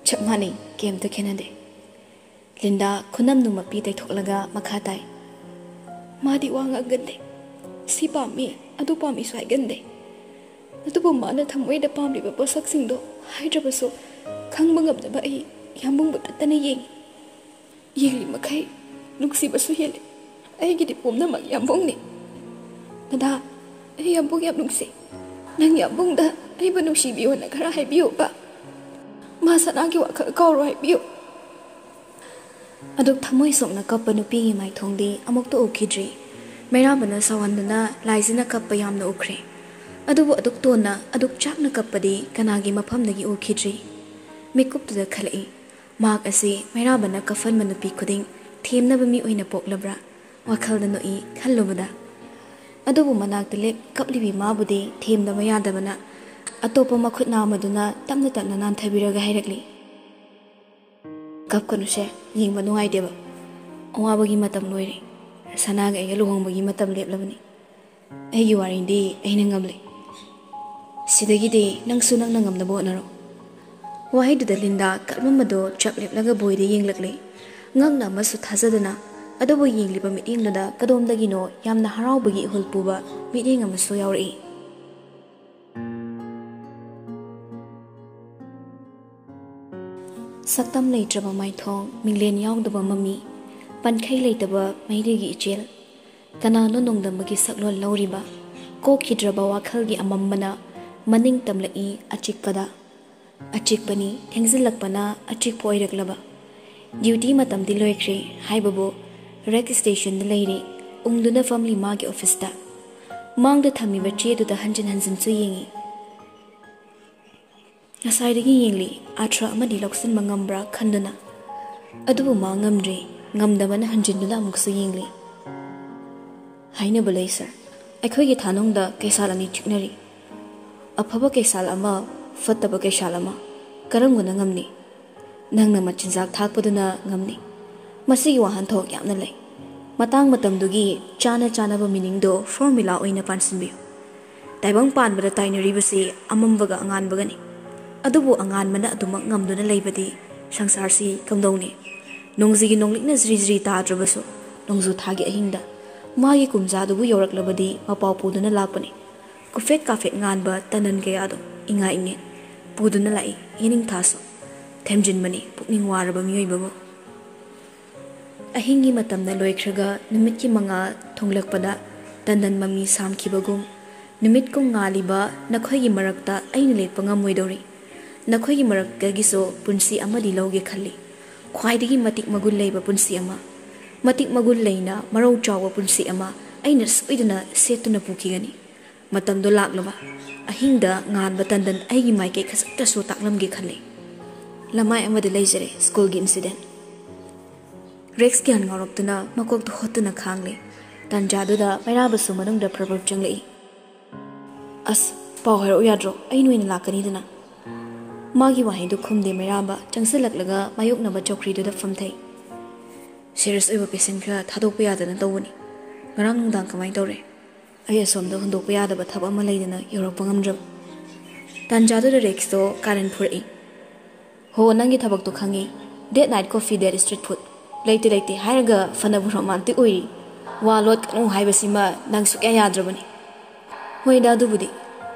ꯆꯞ ꯃꯥꯟꯅꯩ, ꯀꯩꯝꯇ ꯈꯦꯠꯅꯗꯦ꯫ ꯂꯤꯟꯗꯥ ꯈꯨꯅꯝ ꯅꯨꯃꯄꯤ ꯇꯩꯊꯣꯛꯂꯒ ꯃꯈꯥ ꯇꯥꯏ꯫ ꯃꯥꯗꯤ ꯋꯥ ꯉꯥꯡꯒꯟꯗꯦ꯫ ꯁꯤ ꯄꯥꯝꯃꯤ, ꯑꯗꯨ ꯄꯥꯝꯃꯤꯁꯨ ꯍꯥꯏꯒꯟꯗꯦ꯫ ꯑꯗꯨꯕꯨ ꯃꯥꯅ ꯊꯃꯣꯏꯗ ꯄꯥꯝꯂꯤꯕ ꯄꯣꯠꯁꯛꯁꯤꯡꯗꯣ ꯍꯥꯏꯗ꯭ꯔꯕꯁꯨ ꯈꯪꯕ ꯉꯝꯗꯕ ꯑꯩ ꯌꯥꯝꯕꯨꯡꯕꯨ ꯇꯠꯇꯅ ꯌꯦꯡꯉꯤ꯫ ꯌꯦꯡꯂꯤ ꯃꯈꯩ ꯅꯨꯡꯁꯤꯕꯁꯨ ꯍꯦꯜꯂꯤ꯫ ꯑꯩꯒꯤꯗꯤ ꯄꯨꯝꯅꯃꯛ ꯌꯥꯝꯕꯨꯡꯅꯤ꯫ ꯗꯗꯥ, ꯑꯩ ꯌꯥꯝꯕꯨꯡ ꯌꯥꯝ ꯅꯨꯡꯁꯤ꯫ ꯅꯪ ꯌꯥꯝꯕꯨꯡꯗ ꯑꯩꯕꯨ ꯅꯨꯡꯁꯤꯕꯤꯌꯣꯅ ꯈꯔ ꯍꯥꯏꯕꯤꯌꯨꯕ꯫ ꯃꯥ ꯁꯅꯥꯒꯤ ꯋꯥꯈꯜ ꯀꯥꯎꯔꯣ ꯍꯥꯏꯕꯤꯌꯨ꯫ ꯑꯗꯨꯛ ꯊꯃꯣꯏ ꯁꯣꯛꯅ ꯀꯞꯄ ꯅꯨꯄꯤꯒꯤ ꯃꯥꯏꯊꯣꯡꯗꯤ ꯑꯃꯨꯛꯇ ꯎꯈꯤꯗ꯭ꯔꯤ꯫ ꯃꯩꯔꯥꯕꯅ ꯁꯥꯎꯍꯟꯗꯨꯅ ꯂꯥꯏꯖꯅ ꯀꯞꯄ ꯌꯥꯝꯅ ꯎꯈ꯭ꯔꯦ꯫ ꯑꯗꯨꯕꯨ ꯑꯗꯨꯛ ꯇꯣꯟꯅ, ꯑꯗꯨꯛ ꯆꯥꯛꯅ ꯀꯞꯄꯗꯤ ꯀꯅꯥꯒꯤ ꯃꯐꯝꯗꯒꯤ ꯎꯈꯤꯗ꯭ꯔꯤ꯫ ꯃꯤꯀꯨꯞꯇꯨꯗ ꯈꯜꯂꯛꯏ, ꯃꯍꯥꯛ ꯑꯁꯤ ꯃꯩꯔꯥꯕꯅ ꯀꯐꯟꯕ ꯅꯨꯄꯤ ꯈꯨꯗꯤꯡ ꯊꯦꯝꯅꯕ ꯃꯤ ꯑꯣꯏꯅ ꯄꯣꯛꯂꯕ꯭ꯔꯥ? ꯋꯥꯈꯜꯗ ꯅꯣꯛꯏ ꯈꯜꯂꯨꯕꯗ꯫ ꯑꯗꯨꯕꯨ ꯃꯅꯥꯛꯇ ꯂꯦꯞ ꯀꯞꯂꯤꯕꯤ ꯃꯥꯕꯨꯗꯤ ꯊꯦꯝꯗꯕ ꯌꯥꯗꯕꯅ ꯑꯇꯣꯞꯄ ꯃꯈꯨꯠ ꯅꯥꯝꯃꯗꯨꯅ ꯇꯞꯅ ꯇꯞꯅ ꯅꯥꯟꯊꯕꯤꯔꯒ ꯍꯥꯏꯔꯛꯂꯤ, "ꯀꯞꯀꯅꯨꯁꯦ, ꯌꯦꯡꯕ ꯅꯨꯡꯉꯥꯏꯇꯦꯕ꯫ ꯑꯋꯥꯕꯒꯤ ꯃꯇꯝ ꯂꯣꯏꯔꯦ꯫ ꯁꯅꯥꯒ ꯑꯩꯒ ꯂꯨꯍꯣꯡꯕꯒꯤ ꯃꯇꯝ ꯂꯦꯞꯂꯕꯅꯤ꯫ ꯑꯩꯒꯤ ꯋꯥꯔꯤꯗꯤ ꯑꯩꯅ ꯉꯝꯂꯦ꯫ ꯁꯤꯗꯒꯤꯗꯤ ꯅꯪꯁꯨ ꯅꯪꯅ ꯉꯝꯅꯕ ꯍꯣꯠꯅꯔꯣ꯫" ꯋꯥꯍꯩꯗꯨꯗ ꯂꯤꯟꯗꯥ ꯀꯞꯂꯝꯕꯗꯣ ꯆꯞ ꯂꯦꯞꯂꯒ ꯕꯣꯏꯗ ꯌꯦꯡꯂꯛꯂꯦ꯫ ꯉꯛꯅ ꯑꯃꯁꯨ ꯊꯥꯖꯗꯅ꯫ ꯑꯗꯨꯕꯨ ꯌꯦꯡꯂꯤꯕ ꯃꯤꯠꯌꯦꯡꯗꯨꯗ ꯀꯗꯣꯝꯗꯒꯤꯅꯣ ꯌꯥꯝꯅ ꯍꯔꯥꯎꯕꯒꯤ ꯏꯍꯨꯜ ꯄꯨꯕ ꯃꯤꯠꯌꯦꯡ ꯑꯃꯁꯨ ꯌꯥꯎꯔꯛꯏ꯫ ꯁꯛꯇꯝ ꯂꯩꯇ꯭ꯔꯕ ꯃꯥꯏꯊꯣꯡ, ꯃꯤꯡꯂꯦꯟ ꯌꯥꯎꯗꯕ ꯃꯃꯤ, ꯄꯟꯈꯩ ꯂꯩꯇꯕ ꯃꯩꯔꯤꯒꯤ ꯏꯆꯦꯜ꯫ ꯀꯅꯥꯅꯣ ꯅꯣꯡꯗꯝꯕꯒꯤ ꯁꯛꯂꯣꯟ ꯂꯧꯔꯤꯕ? ꯀꯣꯛꯈꯤꯗ꯭ꯔꯕ ꯋꯥꯈꯜꯒꯤ ꯑꯃꯝꯕꯅ ꯃꯅꯤꯡ ꯇꯝꯂꯛꯏ ꯑꯆꯤꯛꯄꯗ꯫ ꯑꯆꯤꯛꯄꯅꯤ, ꯊꯦꯡꯖꯤꯜꯂꯛꯄꯅ ꯑꯆꯤꯛꯄ ꯑꯣꯏꯔꯛꯂꯕ꯫ ꯗ꯭ꯌꯨꯇꯤ ꯃꯇꯝꯗꯤ ꯂꯣꯏꯈ꯭ꯔꯦ ꯍꯥꯏꯕꯕꯨ ꯔꯦꯛ ꯁ꯭ꯇꯦꯁꯟꯗ ꯂꯩꯔꯦ, ꯎꯪꯗꯨꯅ ꯐꯝꯂꯤ ꯃꯥꯒꯤ ꯑꯣꯐꯤꯁꯇ꯫ ꯃꯥꯡꯗ ꯊꯝꯃꯤꯕ ꯆꯦꯗꯨꯗ ꯍꯟꯖꯤꯟ ꯍꯟꯖꯤꯟꯁꯨ ꯌꯦꯡꯉꯤ꯫ ꯉꯁꯥꯏꯗꯒꯤ ꯌꯦꯡꯂꯤ, ꯑꯥꯔꯊ ꯑꯃꯗꯤ ꯂꯧꯁꯤꯟꯕ ꯉꯝꯕ꯭ꯔꯥ ꯈꯟꯗꯨꯅ꯫ ꯑꯗꯨꯕꯨ ꯃꯥ ꯉꯝꯗ꯭ꯔꯦ, ꯉꯝꯗꯕꯅ ꯍꯟꯖꯤꯟꯗꯨꯅ ꯑꯃꯨꯛꯁꯨ ꯌꯦꯡꯂꯤ꯫ ꯍꯥꯏꯅꯕ ꯂꯩ ꯁꯥꯔ, ꯑꯩꯈꯣꯏꯒꯤ ꯊꯥꯅꯨꯡꯗ ꯀꯩꯁꯥꯜ ꯑꯅꯤ ꯆꯤꯛꯅꯔꯤ꯫ ꯑꯐꯕ ꯀꯩꯁꯥꯜ ꯑꯃ, ꯐꯠꯇꯕ ꯀꯩꯁꯥꯜ ꯑꯃ꯫ ꯀꯔꯝꯕꯅ ꯉꯝꯅꯤ? ꯅꯪꯅ ꯃꯆꯤꯟꯖꯥꯛ ꯊꯥꯛꯄꯗꯨꯅ ꯉꯝꯅꯤ꯫ ꯃꯁꯤꯒꯤ ꯋꯥꯍꯟꯊꯣꯛ ꯌꯥꯝꯅ ꯂꯩ꯫ ꯃꯇꯥꯡ ꯃꯇꯝꯗꯨꯒꯤ ꯆꯥꯅ ꯆꯥꯅꯕ ꯃꯤꯅꯤꯡꯗꯣ ꯐꯣꯔꯃꯨꯂꯥ ꯑꯣꯏꯅ ꯄꯥꯟꯁꯤꯟꯕꯤꯌꯨ꯫ ꯇꯥꯏꯕꯪ ꯄꯥꯟꯕꯗ ꯇꯥꯏꯅꯔꯤꯕꯁꯤ ꯑꯃꯝꯕꯒ ꯑꯉꯥꯟꯕꯒꯅꯤ꯫ ꯑꯗꯨꯕꯨ ꯑꯉꯥꯟꯕꯅ ꯑꯗꯨꯃꯛ ꯉꯝꯗꯨꯅ ꯂꯩꯕꯗꯤ ꯁꯪꯁꯥꯔꯁꯤ ꯀꯝꯗꯧꯅꯤ? ꯅꯣꯡꯖꯨꯒꯤ ꯅꯣꯡꯂꯤꯛꯅ ꯖ꯭ꯔꯤ ꯖ꯭ꯔꯤ ꯇꯥꯗ꯭ꯔꯕꯁꯨ, ꯅꯣꯡꯖꯨ ꯊꯥꯒꯤ ꯑꯍꯤꯡꯗ ꯃꯥꯒꯤ ꯀꯨꯝꯖꯥꯗꯨꯕꯨ ꯌꯧꯔꯛꯂꯕꯗꯤ ꯃꯄꯥꯎ ꯄꯨꯗꯨꯅ ꯂꯥꯛꯄꯅꯤ꯫ ꯀꯨꯐꯦꯠ ꯀꯥꯐꯦꯠ ꯉꯥꯟꯕ ꯇꯟꯗꯟ ꯀꯌꯥꯗꯣ ꯏꯉꯥ ꯏꯉꯦꯟ ꯄꯨꯗꯨꯅ ꯂꯥꯛꯏ꯫ ꯌꯦꯅꯤꯡꯊꯥꯁꯨ ꯊꯦꯝꯖꯤꯟꯕꯅꯤ ꯄꯨꯛꯅꯤꯡ ꯋꯥꯔꯕ ꯃꯤꯑꯣꯏꯕꯕꯨ꯫ ꯑꯍꯤꯡꯒꯤ ꯃꯇꯝꯅ ꯂꯣꯏꯈ꯭ꯔꯒ ꯅꯨꯃꯤꯠꯀꯤ ꯃꯉꯥꯜ ꯊꯣꯡꯂꯛꯄꯗ ꯇꯟꯗꯟ ꯃꯃꯤ ꯁꯥꯝꯈꯤꯕꯒꯨꯝ, ꯅꯨꯃꯤꯠꯀꯨꯝ ꯉꯥꯜꯂꯤꯕ ꯅꯈꯣꯏꯒꯤ ꯃꯔꯛꯇ ꯑꯩꯅ ꯂꯦꯞꯄ ꯉꯝꯃꯣꯏꯗꯧꯔꯤ꯫ ꯅꯈꯣꯏꯒꯤ ꯃꯔꯛꯇꯒꯤꯁꯨ ꯄꯨꯟꯁꯤ ꯑꯃꯗꯤ ꯂꯧꯒꯦ ꯈꯜꯂꯤ꯫ ꯈ꯭ꯋꯥꯏꯗꯒꯤ ꯃꯇꯤꯛ ꯃꯒꯨꯟ ꯂꯩꯕ ꯄꯨꯟꯁꯤ ꯑꯃ, ꯃꯇꯤꯛ ꯃꯒꯨꯟ ꯂꯩꯅ ꯃꯔꯧ ꯆꯥꯎꯕ ꯄꯨꯟꯁꯤ ꯑꯃ ꯑꯩꯅ ꯁꯣꯏꯗꯅ ꯁꯦꯠꯇꯨꯅ ꯄꯨꯈꯤꯒꯅꯤ꯫ ꯃꯇꯝꯗꯣ ꯂꯥꯛꯂꯕ꯫ ꯑꯍꯤꯡꯗ ꯉꯥꯟꯕ ꯇꯟꯗꯟ ꯑꯩꯒꯤ ꯃꯥꯏꯀꯩ ꯈꯖꯤꯛꯇꯁꯨ ꯇꯥꯛꯂꯝꯒꯦ ꯈꯜꯂꯤ꯫ ꯂꯃꯥꯏ ꯑꯃꯗ ꯂꯩꯖꯔꯦ ꯁ꯭ꯀꯨꯜꯒꯤ ꯏꯟꯁꯤꯗꯦꯟ꯫ ꯔꯦꯛꯁ ꯒ꯭ꯌꯥꯟ ꯉꯥꯎꯔꯛꯇꯨꯅ ꯃꯀꯣꯛꯇ ꯍꯣꯠꯇꯨꯅ ꯈꯥꯡꯂꯦ꯫ ꯇꯥꯟꯖꯥꯗꯨꯗ ꯃꯩꯔꯥꯕꯁꯨ ꯃꯅꯨꯡꯗ ꯐ꯭ꯔꯕꯔ ꯆꯪꯂꯛꯏ꯫ "ꯑꯁ, ꯄꯥꯎ ꯍꯥꯏꯔꯛꯎ ꯌꯥꯗ꯭ꯔꯣ? ꯑꯩ ꯅꯣꯏꯅ ꯂꯥꯛꯀꯅꯤꯗꯅ꯫" ꯃꯥꯒꯤ ꯋꯥꯍꯩꯗꯨ ꯈꯨꯝꯗꯦ ꯃꯩꯔꯥꯕ꯫ ꯆꯪꯁꯤꯜꯂꯛꯂꯒ ꯃꯥꯌꯣꯛꯅꯕ ꯆꯧꯀ꯭ꯔꯤꯗꯨꯗ ꯐꯝꯊꯩ꯫ "ꯁꯤꯔꯤꯌꯁ ꯑꯣꯏꯕ ꯄꯦꯁꯦꯟ ꯈꯔ ꯊꯥꯗꯣꯛꯄ ꯌꯥꯗꯅ ꯇꯧꯕꯅꯤ꯫ ꯉꯔꯥꯡ ꯅꯨꯡꯗꯥꯡ ꯀꯃꯥꯏꯅ ꯇꯧꯔꯦ?" "ꯑꯩ ꯑꯁꯣꯝꯗ ꯍꯨꯟꯗꯣꯛꯄ ꯌꯥꯗꯕ ꯊꯕꯛ ꯑꯃ ꯂꯩꯗꯅ ꯌꯧꯔꯛꯄ ꯉꯝꯗ꯭ꯔꯕ꯫" ꯇꯥꯟꯖꯥꯗꯨꯗ ꯔꯦꯛꯁꯇꯣ ꯀꯥꯔꯟ ꯐꯨꯔꯛꯏ꯫ "ꯍꯣ, ꯅꯪꯒꯤ ꯊꯕꯛꯇꯣ ꯈꯪꯉꯤ꯫ Date night coffee, date street food꯫ ꯂꯩꯇꯦ ꯂꯩꯇꯦ ꯍꯥꯏꯔꯒ ꯐꯅꯕꯨ ꯔꯣꯃꯥꯟꯇꯤꯛ ꯑꯣꯏꯔꯤ꯫ ꯋꯥ ꯂꯣꯠꯀꯅꯨ ꯍꯥꯏꯕꯁꯤꯃ ꯅꯪ ꯁꯨꯛꯌꯥ ꯌꯥꯗ꯭ꯔꯕꯅꯤ꯫" "ꯍꯣꯏꯗ, ꯑꯗꯨꯕꯨꯗꯤ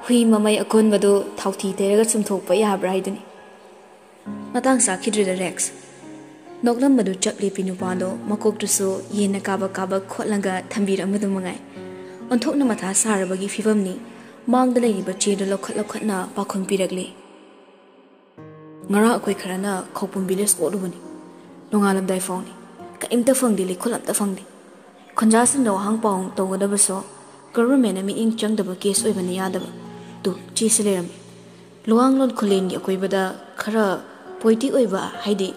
ꯍꯨꯏ ꯃꯃꯩ ꯑꯀꯣꯟꯕꯗꯨ ꯊꯥꯎꯊꯤ ꯇꯩꯔꯒ ꯆꯨꯝꯊꯣꯛꯄ ꯌꯥꯕ꯭ꯔꯥ ꯍꯥꯏꯗꯨꯅꯤ꯫" ꯃꯇꯥꯡ ꯆꯥꯈꯤꯗ꯭ꯔꯤꯗ ꯔꯦꯛꯁ꯫ ꯅꯣꯛꯂꯝꯕꯗꯨ ꯆꯞ ꯂꯦꯞꯄꯤ ꯅꯨꯄꯥꯗꯣ ꯃꯀꯣꯛꯇꯨꯁꯨ ꯌꯦꯟꯅ ꯀꯥꯕꯛ ꯀꯥꯕꯛ ꯈꯣꯠꯂꯒ ꯊꯝꯕꯤꯔꯝꯕꯗꯨ ꯃꯉꯥꯏ꯫ ꯑꯣꯟꯊꯣꯛꯅ ꯃꯊꯥ ꯁꯥꯔꯕꯒꯤ ꯐꯤꯕꯝꯅꯤ꯫ ꯃꯥꯡꯗ ꯂꯩꯔꯤꯕ ꯆꯦꯗꯨ ꯂꯧꯈꯠ ꯂꯧꯈꯠꯅ ꯄꯥꯎꯈꯨꯝ ꯄꯤꯔꯛꯂꯤ꯫ "ꯉꯔꯥꯡ ꯑꯩꯈꯣꯏ ꯈꯔꯅ ꯈꯧꯄꯨꯝ ꯚꯤꯂꯦꯖ ꯑꯣꯠꯂꯨꯕꯅꯤ꯫ ꯅꯣꯡꯉꯥꯜꯂꯝꯗꯥꯏ ꯐꯥꯎꯅꯤ꯫ ꯀꯔꯤꯝꯇ ꯐꯪꯗꯦ, ꯂꯩꯈꯣꯜ ꯑꯝꯇ ꯐꯪꯗꯦ꯫ ꯈꯨꯟꯖꯥꯁꯤꯡꯗ ꯋꯥꯍꯪ ꯄꯥꯎ ꯇꯧꯒꯗꯕꯁꯨ ꯒꯚꯔꯟꯃꯦꯟꯅ ꯃꯤꯠꯌꯦꯡ ꯆꯪꯗꯕ ꯀꯦꯁ ꯑꯣꯏꯕꯅ ꯌꯥꯗꯕ꯫ ꯇꯨ, ꯆꯦꯁꯤ ꯂꯩꯔꯝꯃꯤ꯫ ꯂꯨꯋꯥꯡꯂꯣꯟ ꯈꯨꯂꯦꯟꯒꯤ ꯑꯀꯣꯏꯕꯗ ꯈꯔ ꯄꯣꯏꯇꯤꯛ ꯑꯣꯏꯕ, ꯍꯥꯏꯗꯤ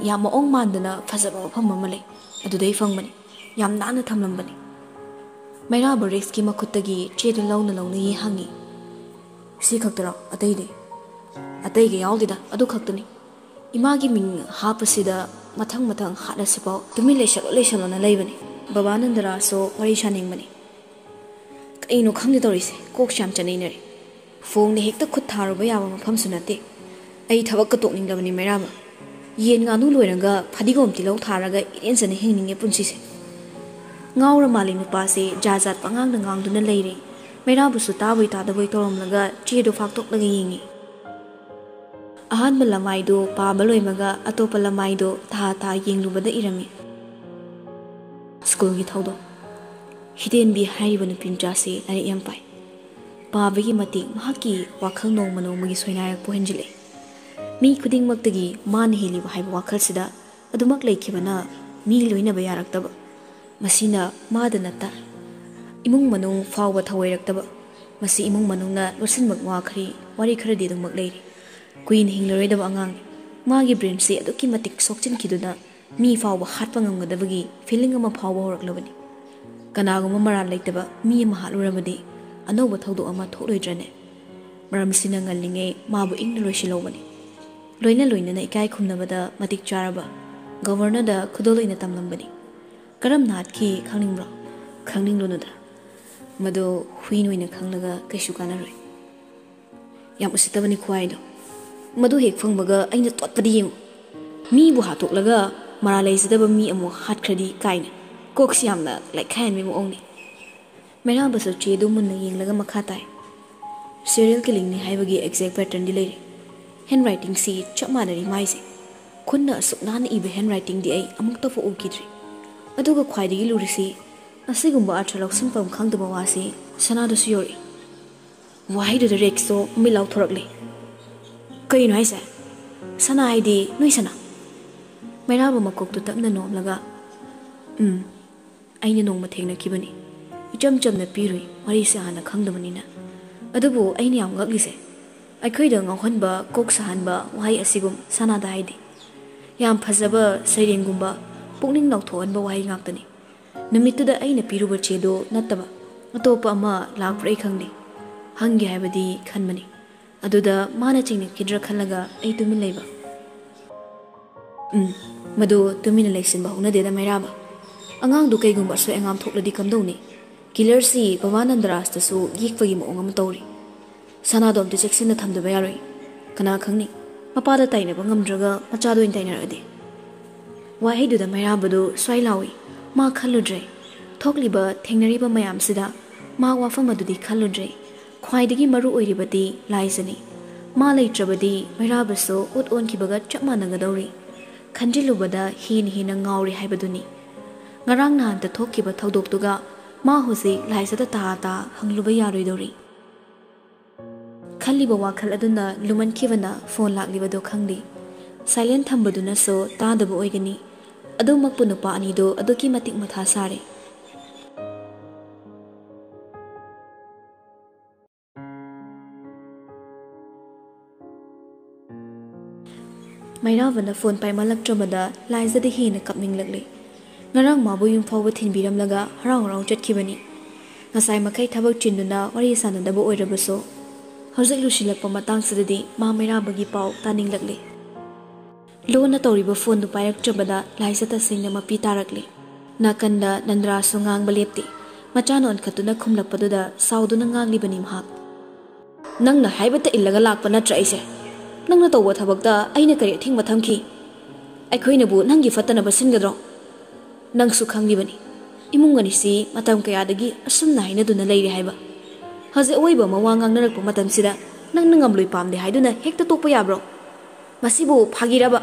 ꯌꯥꯝ ꯃꯑꯣꯡ ꯃꯥꯟꯗꯅ ꯐꯖꯕ ꯃꯐꯝ ꯑꯃ ꯂꯩ꯫ ꯑꯗꯨꯗꯩ ꯐꯪꯕꯅꯤ꯫ ꯌꯥꯝ ꯅꯥꯟꯅ ꯊꯝꯂꯝꯕꯅꯤ꯫" ꯃꯩꯔꯥꯕ ꯔꯦꯛꯁꯀꯤ ꯃꯈꯨꯠꯇꯒꯤ ꯆꯦꯗꯨ ꯂꯧꯅ ꯂꯧꯅ ꯌꯦ ꯍꯪꯉꯤ꯫ "ꯁꯤ ꯈꯛꯇꯔꯣ? ꯑꯇꯩꯗꯤ?" "ꯑꯇꯩꯒ ꯌꯥꯎꯗꯦꯗ, ꯑꯗꯨ ꯈꯛꯇꯅꯤ꯫ ꯏꯃꯥꯒꯤ ꯃꯤꯡ ꯍꯥꯞꯄꯁꯤꯗ ꯃꯊꯪ ꯃꯊꯪ ꯍꯥꯠꯂꯁꯤꯐꯥꯎ ꯇꯨꯃꯤꯟ ꯂꯩꯁꯜꯂꯣ ꯂꯩꯁꯜꯂꯣꯅ ꯂꯩꯕꯅꯤ꯫ ꯕꯕꯥ ꯅꯟꯗꯔꯥꯁꯨ ꯋꯥꯔꯤ ꯁꯥꯅꯤꯡꯕꯅꯤ꯫ ꯀꯩꯅꯣ ꯈꯪꯗꯦ ꯇꯧꯔꯤꯁꯦ, ꯀꯣꯛꯁꯦ ꯌꯥꯝ ꯆꯅꯩꯅꯔꯦ꯫ ꯐꯣꯡꯗ ꯍꯦꯛꯇ ꯈꯨꯠ ꯊꯥꯔꯨꯕ ꯌꯥꯕ ꯃꯐꯝꯁꯨ ꯅꯠꯇꯦ꯫ ꯑꯩ ꯊꯕꯛꯀ ꯇꯣꯛꯅꯤꯡꯂꯕꯅꯤ ꯃꯩꯔꯥꯕ꯫ ꯌꯦꯟ ꯉꯥꯅꯨ ꯂꯣꯏꯔꯒ ꯐꯗꯤꯒꯣꯝ ꯇꯤꯜꯍꯧ ꯊꯥꯔꯒ ꯏꯔꯦꯟꯖꯅ ꯍꯤꯡꯅꯤꯡꯉꯦ ꯄꯨꯟꯁꯤꯁꯦ꯫ ꯉꯥꯎꯔ ꯃꯥꯜꯂꯤ ꯅꯨꯄꯥꯁꯦ, ꯖꯥꯠ ꯖꯥꯠ ꯄꯉꯥꯡꯗ ꯉꯥꯡꯗꯨꯅ ꯂꯩꯔꯦ꯫ ꯃꯩꯔꯥꯕꯁꯨ ꯇꯥꯕꯣꯏ ꯇꯥꯗꯕꯣꯏ ꯇꯧꯔꯝꯂꯒ ꯆꯦꯗꯣ ꯐꯥꯛꯇꯣꯛꯂꯒ ꯌꯦꯡꯉꯤ꯫ ꯑꯍꯥꯟꯕ ꯂꯃꯥꯏꯗꯣ ꯄꯥꯕ ꯂꯣꯏꯕꯒ ꯑꯇꯣꯞꯄ ꯂꯃꯥꯏꯗꯣ ꯊꯥ ꯊꯥ ꯌꯦꯡꯂꯨꯕꯗ ꯏꯔꯝꯃꯤ꯫ ꯁ꯭ꯀꯨꯜꯒꯤ ꯊꯧꯗꯣꯛ꯫ ꯍꯤꯗꯦꯟꯕꯤ ꯍꯥꯏꯔꯤꯕ ꯅꯨꯄꯤ ꯃꯆꯥꯁꯤ ꯂꯥꯏꯔꯤꯛ ꯌꯥꯝ ꯄꯥꯏ꯫ ꯄꯥꯕꯒꯤ ꯃꯇꯤꯛ ꯃꯍꯥꯛꯀꯤ ꯋꯥꯈꯜ ꯅꯣꯡꯃ ꯅꯣꯡꯃꯒꯤ ꯁꯣꯏꯅꯥꯏꯔꯛꯄ ꯍꯦꯟꯖꯤꯜꯂꯛꯏ꯫ ꯃꯤ ꯈꯨꯗꯤꯡꯃꯛꯇꯒꯤ ꯃꯥꯅ ꯍꯦꯜꯂꯤꯕ ꯍꯥꯏꯕ ꯋꯥꯈꯜꯁꯤꯗ ꯑꯗꯨꯃꯛ ꯂꯩꯈꯤꯕꯅ ꯃꯤ ꯂꯣꯏꯅꯕ ꯌꯥꯔꯛꯇꯕ꯫ ꯃꯁꯤꯅ ꯃꯥꯗ ꯅꯠꯇ, ꯏꯃꯨꯡ ꯃꯅꯨꯡ ꯐꯥꯎꯕ ꯊꯧꯑꯣꯏꯔꯛꯇꯕ꯫ ꯃꯁꯤ ꯏꯃꯨꯡ ꯃꯅꯨꯡꯅ ꯂꯣꯠꯁꯤꯟꯕ ꯋꯥ ꯈꯔꯤ, ꯋꯥꯔꯤ ꯈꯔꯗꯤ ꯑꯗꯨꯃꯛ ꯂꯩꯔꯤ꯫ ꯀꯨꯏꯅ ꯍꯤꯡꯂꯔꯣꯏꯗꯕ ꯑꯉꯥꯡꯅꯤ꯫ ꯃꯥꯒꯤ ꯕ꯭ꯔꯦꯟꯁꯤ ꯑꯗꯨꯛꯀꯤ ꯃꯇꯤꯛ ꯁꯣꯛꯆꯤꯟꯈꯤꯗꯨꯅ ꯃꯤ ꯐꯥꯎꯕ ꯍꯥꯠꯄ ꯉꯝꯒꯗꯕꯒꯤ ꯐꯤꯂꯤꯡ ꯑꯃ ꯐꯥꯎꯕ ꯍꯧꯔꯛꯂꯕꯅꯤ꯫ ꯀꯅꯥꯒꯨꯝꯕ ꯃꯔꯥꯜ ꯂꯩꯇꯕ ꯃꯤ ꯑꯃ ꯍꯥꯠꯂꯨꯔꯕꯗꯤ ꯑꯅꯧꯕ ꯊꯧꯗꯣꯛ ꯑꯃ ꯊꯣꯛꯂꯣꯏꯗ꯭ꯔꯅꯦ? ꯃꯔꯝꯁꯤꯅ ꯉꯜꯂꯤꯉꯩ ꯃꯥꯕꯨ ꯏꯪꯅ ꯂꯣꯏꯁꯤꯜꯍꯧꯕꯅꯤ꯫ ꯂꯣꯏꯅ ꯂꯣꯏꯅꯅ ꯏꯀꯥꯏ ꯈꯨꯝꯅꯕꯗ ꯃꯇꯤꯛ ꯆꯥꯔꯕ ꯒꯕꯔꯅꯔꯗ ꯈꯨꯗꯣꯜ ꯑꯣꯏꯅ ꯇꯝꯂꯝꯕꯅꯤ꯫ ꯀꯔꯝꯅ ꯍꯥꯠꯈꯤ ꯈꯪꯅꯤꯡꯕ꯭ꯔꯣ? ꯈꯪꯅꯤꯡꯂꯨꯅꯨꯗ꯫ ꯃꯗꯨ ꯍꯨꯏꯅ ꯑꯣꯏꯅ ꯈꯪꯂꯒ ꯀꯩꯁꯨ ꯀꯥꯟꯅꯔꯣꯏ꯫ ꯌꯥꯝ ꯎꯁꯤꯠꯇꯕꯅꯤ ꯈ꯭ꯋꯥꯏꯗꯣ꯫ ꯃꯗꯨ ꯍꯦꯛ ꯐꯪꯕꯒ ꯑꯩꯅ ꯇꯣꯠꯄꯗꯤ ꯌꯦꯡꯉꯨ꯫ ꯃꯤꯕꯨ ꯍꯥꯠꯇꯣꯛꯂꯒ ꯃꯔꯥꯜ ꯂꯩꯖꯗꯕ ꯃꯤ ꯑꯃꯨꯛ ꯍꯥꯠꯈ꯭ꯔꯗꯤ ꯀꯥꯏꯅ꯫ ꯀꯣꯛꯁꯤ ꯌꯥꯝꯅ ꯂꯩꯈꯥꯏꯍꯟꯕꯒꯤ ꯃꯑꯣꯡꯅꯤ꯫ ꯃꯩꯔꯥꯕꯁꯨ ꯆꯦꯗꯨ ꯃꯨꯟꯅ ꯌꯦꯡꯂꯒ ꯃꯈꯥ ꯇꯥꯏ꯫ ꯁꯤꯔꯤꯌꯦꯜ ꯀꯤꯂꯤꯡꯅꯤ ꯍꯥꯏꯕꯒꯤ ꯑꯦꯛꯖꯦꯛ ꯄꯦꯇꯔꯟꯗꯤ ꯂꯩꯔꯦ꯫ ꯍꯦꯟ ꯔꯥꯏꯇꯤꯡꯁꯤ ꯆꯞ ꯃꯥꯟꯅꯔꯤ ꯃꯥꯏꯁꯦ꯫ ꯈꯨꯠꯅ ꯑꯁꯨꯛ ꯅꯥꯟꯅ ꯏꯕ ꯍꯦꯟ ꯔꯥꯏꯇꯤꯡꯗꯤ ꯑꯩ ꯑꯃꯨꯛꯇꯐꯥꯎ ꯎꯈꯤꯗ꯭ꯔꯤ꯫ ꯑꯗꯨꯒ ꯈ꯭ꯋꯥꯏꯗꯒꯤ ꯂꯨꯔꯤꯁꯤ, ꯑꯁꯤꯒꯨꯝꯕ ꯑꯔꯊ ꯂꯧꯁꯤꯟꯐꯝ ꯈꯪꯗꯕ ꯋꯥꯁꯤ ꯁꯅꯥꯗꯁꯨ ꯌꯧꯔꯛꯏ꯫ ꯋꯥꯍꯩꯗꯨꯗ ꯔꯦꯛꯁꯇꯣ ꯃꯃꯤꯠ ꯂꯥꯎꯊꯣꯔꯛꯂꯦ꯫ "ꯀꯔꯤꯅꯣ ꯍꯥꯏꯁꯦ? ꯁꯅꯥ ꯍꯥꯏꯗꯤ ꯅꯣꯏ ꯁꯅꯥ?" ꯃꯩꯔꯥꯕ ꯃꯀꯣꯛꯇꯨ ꯇꯞꯅ ꯅꯣꯝꯂꯒ, "ꯎꯝ, ꯑꯩꯅ ꯅꯣꯡꯃ ꯊꯦꯡꯅꯈꯤꯕꯅꯤ꯫ ꯏꯆꯝ ꯆꯝꯅ ꯄꯤꯔꯨꯏ, ꯋꯥꯔꯤꯁꯦ ꯍꯥꯟꯅ ꯈꯪꯗꯕꯅꯤꯅ꯫ ꯑꯗꯨꯕꯨ ꯑꯩꯅ ꯌꯥꯝ ꯉꯛꯂꯤꯁꯦ, ꯑꯩꯈꯣꯏꯗ ꯉꯥꯎꯍꯟꯕ, ꯀꯣꯛ ꯁꯥꯍꯟꯕ ꯋꯥꯍꯩ ꯑꯁꯤꯒꯨꯝ ꯁꯅꯥꯗ ꯍꯥꯏꯗꯦ꯫ ꯌꯥꯝ ꯐꯖꯕ ꯁꯩꯔꯦꯡꯒꯨꯝꯕ, ꯄꯨꯛꯅꯤꯡ ꯂꯥꯎꯊꯣꯛꯍꯟꯕ ꯋꯥꯍꯩ ꯉꯥꯛꯇꯅꯤ꯫ ꯅꯨꯃꯤꯠꯇꯨꯗ ꯑꯩꯅ ꯄꯤꯔꯨꯕ ꯆꯦꯗꯣ ꯅꯠꯇꯕ ꯑꯇꯣꯞꯄ ꯑꯃ ꯂꯥꯛꯄ꯭ꯔꯥ ꯑꯩ ꯈꯪꯗꯦ꯫ ꯍꯪꯒꯦ ꯍꯥꯏꯕꯗꯤ ꯈꯟꯕꯅꯤ꯫ ꯑꯗꯨꯗ ꯃꯥꯅ ꯆꯤꯡꯅꯈꯤꯗ꯭ꯔꯥ ꯈꯜꯂꯒ ꯑꯩ ꯇꯨꯃꯤꯟ ꯂꯩꯕ꯫" "ꯎꯝ, ꯃꯗꯨ ꯇꯨꯃꯤꯟꯅ ꯂꯩꯁꯤꯟꯕ ꯍꯧꯅꯗꯦꯗ ꯃꯩꯔꯥꯕ꯫ ꯑꯉꯥꯡꯗꯨ ꯀꯩꯒꯨꯝꯕ ꯑꯁꯣꯏ ꯑꯉꯥꯝ ꯊꯣꯛꯂꯗꯤ ꯀꯝꯗꯧꯅꯤ? ꯀꯤꯂꯔꯁꯤ ꯕꯕꯥ ꯅꯟꯗꯔꯥꯖꯇꯁꯨ ꯌꯦꯛꯄꯒꯤ ꯃꯑꯣꯡ ꯑꯃ ꯇꯧꯔꯤ꯫ ꯁꯅꯥꯗꯣ ꯑꯝꯇ ꯆꯦꯛꯁꯤꯟꯅ ꯊꯝꯗꯕ ꯌꯥꯔꯣꯏ꯫ ꯀꯅꯥ ꯈꯪꯅꯤ?" ꯃꯄꯥꯗ ꯇꯥꯏꯅꯕ ꯉꯝꯗ꯭ꯔꯒ ꯃꯆꯥꯗ ꯑꯣꯏꯅ ꯇꯥꯏꯅꯔꯛꯑꯗꯤ? ꯋꯥꯍꯩꯗꯨꯗ ꯃꯩꯔꯥꯕꯗꯨ ꯁ꯭ꯋꯥꯏ ꯂꯥꯎꯏ꯫ ꯃꯥ ꯈꯜꯂꯨꯗ꯭ꯔꯦ꯫ ꯊꯣꯛꯂꯤꯕ ꯊꯦꯡꯅꯔꯤꯕ ꯃꯌꯥꯝꯁꯤꯗ ꯃꯥ ꯋꯥꯐꯝ ꯑꯗꯨꯗꯤ ꯈꯜꯂꯨꯗ꯭ꯔꯦ꯫ ꯈ꯭ꯋꯥꯏꯗꯒꯤ ꯃꯔꯨ ꯑꯣꯏꯔꯤꯕꯗꯤ ꯂꯥꯏꯖꯅꯤ꯫ ꯃꯥ ꯂꯩꯇ꯭ꯔꯕꯗꯤ ꯃꯩꯔꯥꯕꯁꯨ ꯎꯠ ꯑꯣꯟꯈꯤꯕꯒ ꯆꯞ ꯃꯥꯟꯅꯒꯗꯧꯔꯤ꯫ ꯈꯟꯖꯤꯜꯂꯨꯕꯗ ꯍꯦꯟꯅ ꯍꯦꯟꯅ ꯉꯥꯎꯔꯦ ꯍꯥꯏꯕꯗꯨꯅꯤ꯫ ꯉꯔꯥꯡ ꯅꯍꯥꯟꯇ ꯊꯣꯛꯈꯤꯕ ꯊꯧꯗꯣꯛꯇꯨꯒ ꯃꯥ ꯍꯧꯖꯤꯛ ꯂꯥꯏꯖꯗ ꯇꯥ ꯇꯥ ꯍꯪꯂꯨꯕ ꯌꯥꯔꯣꯏꯗꯧꯔꯤ꯫ ꯈꯜꯂꯤꯕ ꯋꯥꯈꯜ ꯑꯗꯨꯅ ꯂꯨꯃꯟꯈꯤꯕꯅ ꯐꯣꯟ ꯂꯥꯛꯂꯤꯕꯗꯨ ꯈꯪꯗꯦ꯫ ꯁꯥꯏꯂꯦꯟ ꯊꯝꯕꯗꯨꯅꯁꯨ ꯇꯥꯗꯕ ꯑꯣꯏꯒꯅꯤ꯫ ꯑꯗꯨꯃꯛꯄꯨ ꯅꯨꯄꯥ ꯑꯅꯤꯗꯨ ꯑꯗꯨꯛꯀꯤ ꯃꯇꯤꯛ ꯃꯊꯥ ꯁꯥꯔꯦ꯫ ꯃꯩꯔꯥꯕꯅ ꯐꯣꯟ ꯄꯥꯏꯃꯜꯂꯛꯇ꯭ꯔꯕꯗ ꯂꯥꯏꯖꯗ ꯍꯦꯟꯅ ꯀꯞꯅꯤꯡꯂꯛꯂꯦ꯫ ꯉꯔꯥꯡ ꯃꯥꯕꯨ ꯌꯨꯝ ꯐꯥꯎꯕ ꯊꯤꯟꯕꯤꯔꯝꯂꯒ ꯍꯔꯥꯎ ꯍꯔꯥꯎ ꯆꯠꯈꯤꯕꯅꯤ꯫ ꯉꯁꯥꯏ ꯃꯈꯩ ꯊꯕꯛ ꯆꯤꯟꯗꯨꯅ ꯋꯥꯔꯤ ꯁꯥꯟꯅꯗꯕ ꯑꯣꯏꯔꯕꯁꯨ, ꯍꯧꯖꯤꯛ ꯂꯨꯁꯤꯜꯂꯛꯄ ꯃꯇꯥꯡꯁꯤꯗꯗꯤ ꯃꯥ ꯃꯩꯔꯥꯕꯒꯤ ꯄꯥꯎ ꯇꯥꯅꯤꯡꯂꯛꯂꯦ꯫ ꯂꯣꯟꯅ ꯇꯧꯔꯤꯕ ꯐꯣꯟꯗꯨ ꯄꯥꯏꯔꯛꯇ꯭ꯔꯕꯗ ꯂꯥꯏꯖ ꯇꯁꯦꯡꯅ ꯃꯄꯤ ꯇꯥꯔꯛꯂꯦ꯫ ꯅꯥꯀꯟꯗ ꯅꯟꯗ꯭ꯔꯥꯁꯨ ꯉꯥꯡꯕ ꯂꯦꯞꯇꯦ꯫ ꯃꯆꯥꯅ ꯑꯣꯟꯈꯠꯇꯨꯅ ꯈꯨꯝꯂꯛꯄꯗꯨꯗ ꯁꯥꯎꯗꯨꯅ ꯉꯥꯡꯂꯤꯕꯅꯤ ꯃꯍꯥꯛ꯫ "ꯅꯪꯅ ꯍꯥꯏꯕꯇ ꯏꯜꯂꯒ ꯂꯥꯛꯄ ꯅꯠꯇ꯭ꯔꯥ ꯑꯩꯁꯦ? ꯅꯪꯅ ꯇꯧꯕ ꯊꯕꯛꯇ ꯑꯩꯅ ꯀꯔꯤ ꯑꯊꯤꯡꯕ ꯊꯝꯈꯤ? ꯑꯩꯈꯣꯏꯅꯕꯨ ꯅꯪꯒꯤ ꯐꯠꯇꯅꯕ ꯁꯤꯟꯒꯗ꯭ꯔꯣ? ꯅꯪꯁꯨ ꯈꯪꯂꯤꯕꯅꯤ, ꯏꯃꯨꯡ ꯑꯅꯤꯁꯤ ꯃꯇꯝ ꯀꯌꯥꯗꯒꯤ ꯑꯁꯨꯝꯅ ꯍꯥꯏꯅꯗꯨꯅ ꯂꯩꯔꯦ ꯍꯥꯏꯕ꯫ ꯍꯧꯖꯤꯛ ꯑꯋꯣꯏꯕ ꯑꯃ ꯋꯥ ꯉꯥꯡꯅꯔꯛꯄ ꯃꯇꯝꯁꯤꯗ ꯅꯪꯅ ꯉꯝꯂꯣꯏ ꯄꯥꯝꯗꯦ ꯍꯥꯏꯗꯨꯅ ꯍꯦꯛꯇ ꯇꯣꯛꯄ ꯌꯥꯕ꯭ꯔꯣ? ꯃꯁꯤꯕꯨ ꯐꯥꯒꯤꯔꯕ?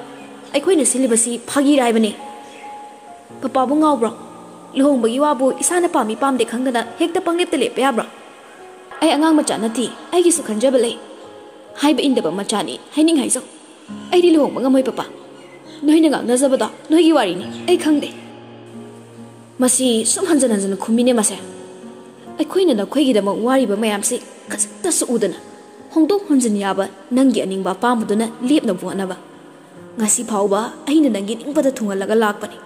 ꯑꯩꯈꯣꯏꯅ ꯁꯤꯜꯂꯤꯕꯁꯤ ꯐꯥꯒꯤꯔ ꯍꯥꯏꯕꯅꯤ꯫ ꯄꯄꯥꯕꯨ ꯉꯥꯎꯕ꯭ꯔꯣ? ꯂꯨꯍꯣꯡꯕꯒꯤ ꯋꯥꯕꯨ ꯏꯁꯥꯅ ꯄꯥꯝꯃꯤ ꯄꯥꯝꯗꯦ ꯈꯪꯗꯅ ꯍꯦꯛꯇ ꯄꯪꯂꯦꯞꯇ ꯂꯦꯞꯄ ꯌꯥꯕ꯭ꯔꯣ? ꯑꯩ ꯑꯉꯥꯡ ꯃꯆꯥ ꯅꯠꯇꯦ, ꯑꯩꯒꯤꯁꯨ ꯈꯟꯖꯕ ꯂꯩ꯫ ꯍꯥꯏꯕ ꯏꯟꯗꯕ ꯃꯆꯥꯅꯤ, ꯍꯥꯏꯅꯤꯡ ꯍꯥꯏꯖꯧ꯫ ꯑꯩꯗꯤ ꯂꯨꯍꯣꯡꯕ ꯉꯝꯃꯣꯏ, ꯄꯄꯥ꯫ ꯅꯣꯏꯅ ꯉꯥꯡꯅꯖꯕꯗꯣ ꯅꯣꯏꯒꯤ ꯋꯥꯔꯤꯅꯤ, ꯑꯩ ꯈꯪꯗꯦ꯫ ꯃꯁꯤ ꯁꯨꯝ ꯍꯟꯖꯟ ꯍꯟꯖꯟꯅ ꯈꯨꯝꯃꯤꯅꯦ ꯃꯁꯦ꯫ ꯑꯩꯈꯣꯏꯅ ꯅꯈꯣꯏꯒꯤꯗꯃꯛ ꯋꯥꯔꯤꯕ ꯃꯌꯥꯝꯁꯤ ꯈꯖꯤꯛꯇꯁꯨ ꯎꯗꯅ, ꯍꯣꯡꯗꯣꯛ ꯍꯣꯡꯖꯤꯟ ꯌꯥꯕ ꯅꯪꯒꯤ ꯑꯅꯤꯡꯕ ꯑꯄꯥꯝꯕꯗꯨꯅ ꯂꯦꯞꯅꯕ ꯍꯣꯠꯅꯕ꯫ ꯉꯁꯤ ꯐꯥꯎꯕ ꯑꯩꯅ ꯅꯪꯒꯤ ꯅꯤꯡꯕꯗ ꯊꯨꯡꯍꯜꯂꯒ ꯂꯥꯛꯄꯅꯤ꯫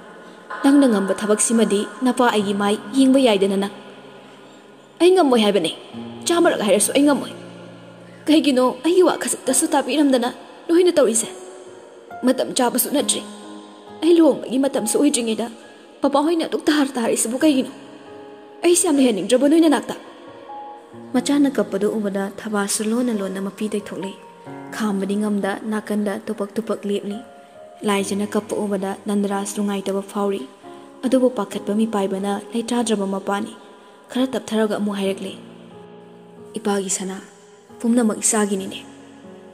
ꯅꯪꯅ ꯉꯝꯕ ꯊꯕꯛꯁꯤꯃꯗꯤ ꯅꯄꯥ ꯑꯩꯒꯤ ꯃꯥꯏ ꯌꯦꯡꯕ ꯌꯥꯏꯗꯅ ꯅꯪ꯫ ꯑꯩ ꯉꯝꯃꯣꯏ ꯍꯥꯏꯕꯅꯦ꯫ ꯆꯥꯝꯃꯔꯛ ꯍꯥꯏꯔꯁꯨ ꯑꯩ ꯉꯝꯃꯣꯏ꯫ ꯀꯩꯒꯤꯅꯣ ꯑꯩꯒꯤ ꯋꯥ ꯈꯖꯤꯛꯇꯁꯨ ꯇꯥꯕꯤꯔꯝꯗꯅ ꯅꯣꯏꯅ ꯇꯧꯔꯤꯁꯦ? ꯃꯇꯝ ꯆꯥꯕꯁꯨ ꯅꯠꯇ꯭ꯔꯤ꯫ ꯑꯩ ꯂꯨꯍꯣꯡꯕꯒꯤ ꯃꯇꯝꯁꯨ ꯑꯣꯏꯗ꯭ꯔꯤꯉꯩꯗ ꯄꯄꯥ ꯍꯣꯏꯅ ꯑꯗꯨꯛ ꯇꯍꯥꯔ ꯇꯥꯔꯤꯁꯤꯕꯨ ꯀꯩꯒꯤꯅꯣ? ꯑꯩꯁꯦ ꯌꯥꯝ ꯂꯩꯍꯟꯅꯤꯡꯗ꯭ꯔꯕ ꯅꯣꯏ ꯅꯅꯥꯛꯇ?" ꯃꯆꯥꯅ ꯀꯞꯄꯗꯨ ꯎꯕꯗ ꯊꯕꯥꯁꯨ ꯂꯣꯟꯅ ꯂꯣꯟꯅ ꯃꯄꯤ ꯇꯩꯊꯣꯛꯂꯤ꯫ ꯈꯥꯝꯕꯗꯤ ꯉꯝꯗ ꯅꯥꯀꯟꯗ ꯇꯨꯄꯛ ꯇꯨꯄꯛ ꯂꯦꯞꯂꯤ꯫ ꯂꯥꯏꯖꯅ ꯀꯞꯄ ꯎꯕꯗ ꯅꯟꯗꯔꯥꯖ ꯅꯨꯡꯉꯥꯏꯇꯕ ꯐꯥꯎꯔꯤ꯫ ꯑꯗꯨꯕꯨ ꯄꯥꯈꯠꯄ ꯃꯤꯄꯥꯏꯕꯅ ꯂꯩꯇꯥꯗ꯭ꯔꯕ ꯃꯄꯥꯅꯤ꯫ ꯈꯔ ꯇꯞꯊꯔꯒ ꯑꯃꯨꯛ ꯍꯥꯏꯔꯛꯂꯦ, "ꯏꯄꯥꯒꯤ ꯁꯅꯥ, ꯄꯨꯝꯅꯃꯛ ꯏꯆꯥꯒꯤꯅꯤꯅꯦ꯫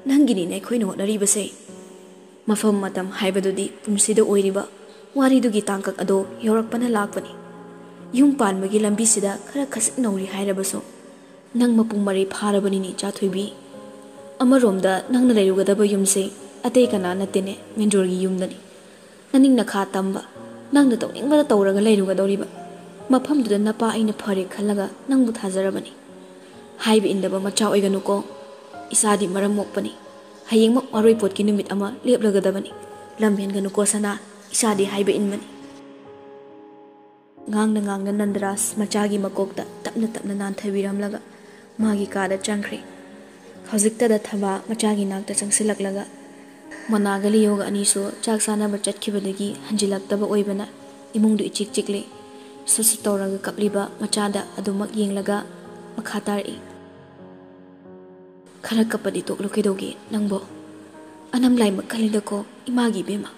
ꯅꯪꯒꯤꯅꯤꯅꯦ ꯑꯩꯈꯣꯏꯅ ꯍꯣꯠꯅꯔꯤꯕꯁꯦ꯫" ꯃꯐꯝ ꯃꯇꯝ ꯍꯥꯏꯕꯗꯨꯗꯤ ꯄꯨꯟꯁꯤꯗ ꯑꯣꯏꯔꯤꯕ ꯋꯥꯔꯤꯗꯨꯒꯤ ꯇꯥꯡꯀꯛ ꯑꯗꯣ ꯌꯧꯔꯛꯄꯅ ꯂꯥꯛꯄꯅꯤ꯫ ꯌꯨꯝ ꯄꯥꯟꯕꯒꯤ ꯂꯝꯕꯤꯁꯤꯗ ꯈꯔ ꯈꯖꯤꯛ ꯅꯧꯔꯤ ꯍꯥꯏꯔꯕꯁꯨ, ꯅꯪ ꯃꯄꯨꯡ ꯃꯔꯩ ꯐꯥꯔꯕꯅꯤꯅꯦ, ꯏꯆꯥ ꯊꯣꯏꯕꯤ꯫ ꯑꯃꯔꯣꯝꯗ ꯅꯪꯅ ꯂꯩꯔꯨꯒꯗꯕ ꯌꯨꯝꯁꯦ ꯑꯇꯩ ꯀꯅꯥ ꯅꯠꯇꯦꯅꯦ, ꯃꯦꯟꯗꯣꯔꯒꯤ ꯌꯨꯝꯗꯅꯤ꯫ ꯅꯅꯤꯡ ꯅꯈꯥ ꯇꯝꯕ, ꯅꯪꯅ ꯇꯧꯅꯤꯡꯕꯗ ꯇꯧꯔꯒ ꯂꯩꯔꯨꯒꯗꯧꯔꯤꯕ ꯃꯐꯝꯗꯨꯗ ꯅꯄꯥ ꯑꯩꯅ ꯐꯔꯦ ꯈꯜꯂꯒ ꯅꯪꯕꯨ ꯊꯥꯖꯔꯕꯅꯤ꯫ ꯍꯥꯏꯕ ꯏꯟꯗꯕ ꯃꯆꯥ ꯑꯣꯏꯒꯅꯨꯀꯣ꯫ ꯏꯆꯥꯗꯤ ꯃꯔꯝ ꯃꯣꯛꯄꯅꯤ꯫ ꯍꯌꯦꯡꯃꯛ ꯋꯥꯔꯣꯏꯄꯣꯠꯀꯤ ꯅꯨꯃꯤꯠ ꯑꯃ ꯂꯦꯞꯂꯒꯗꯕꯅꯤ꯫ ꯂꯝ ꯍꯦꯟꯒꯅꯨꯀꯣ ꯁꯅꯥ, ꯏꯆꯥꯗꯤ ꯍꯥꯏꯕ ꯏꯟꯕꯅꯤ꯫ ꯉꯥꯡꯅ ꯉꯥꯡꯅ ꯅꯟꯗꯔꯥꯖ ꯃꯆꯥꯒꯤ ꯃꯀꯣꯛꯇ ꯇꯞꯅ ꯇꯞꯅ ꯅꯥꯟꯊꯕꯤꯔꯝꯂꯒ ꯃꯥꯒꯤ ꯀꯥꯗ ꯆꯪꯈ꯭ꯔꯦ꯫ ꯍꯧꯖꯤꯛꯇꯗ ꯊꯕꯥ ꯃꯆꯥꯒꯤ ꯅꯥꯛꯇ ꯆꯪꯁꯤꯜꯂꯛꯂꯒ, ꯃꯅꯥꯒ ꯂꯤꯌꯣꯒ ꯑꯅꯤꯁꯨ ꯆꯥꯛ ꯆꯥꯅꯕ ꯆꯠꯈꯤꯕꯗꯒꯤ ꯍꯟꯖꯤꯜꯂꯛꯇꯕ ꯑꯣꯏꯕꯅ ꯏꯃꯨꯡꯗꯨ ꯏꯆꯤꯛ ꯆꯤꯛꯂꯤ꯫ ꯁꯨꯠ ꯁꯨꯠ ꯇꯧꯔꯒ ꯀꯞꯂꯤꯕ ꯃꯆꯥꯗ ꯑꯗꯨꯃꯛ ꯌꯦꯡꯂꯒ ꯃꯈꯥ ꯇꯥꯔꯛꯏ, "ꯈꯔ ꯀꯞꯄꯗꯤ ꯇꯣꯛꯂꯨ ꯀꯩꯗꯧꯒꯦ ꯅꯪꯕꯣ? ꯑꯅꯝ ꯂꯥꯏꯃꯛ ꯈꯜꯂꯤꯗꯀꯣ ꯏꯃꯥꯒꯤ ꯏꯕꯦꯝꯃ꯫"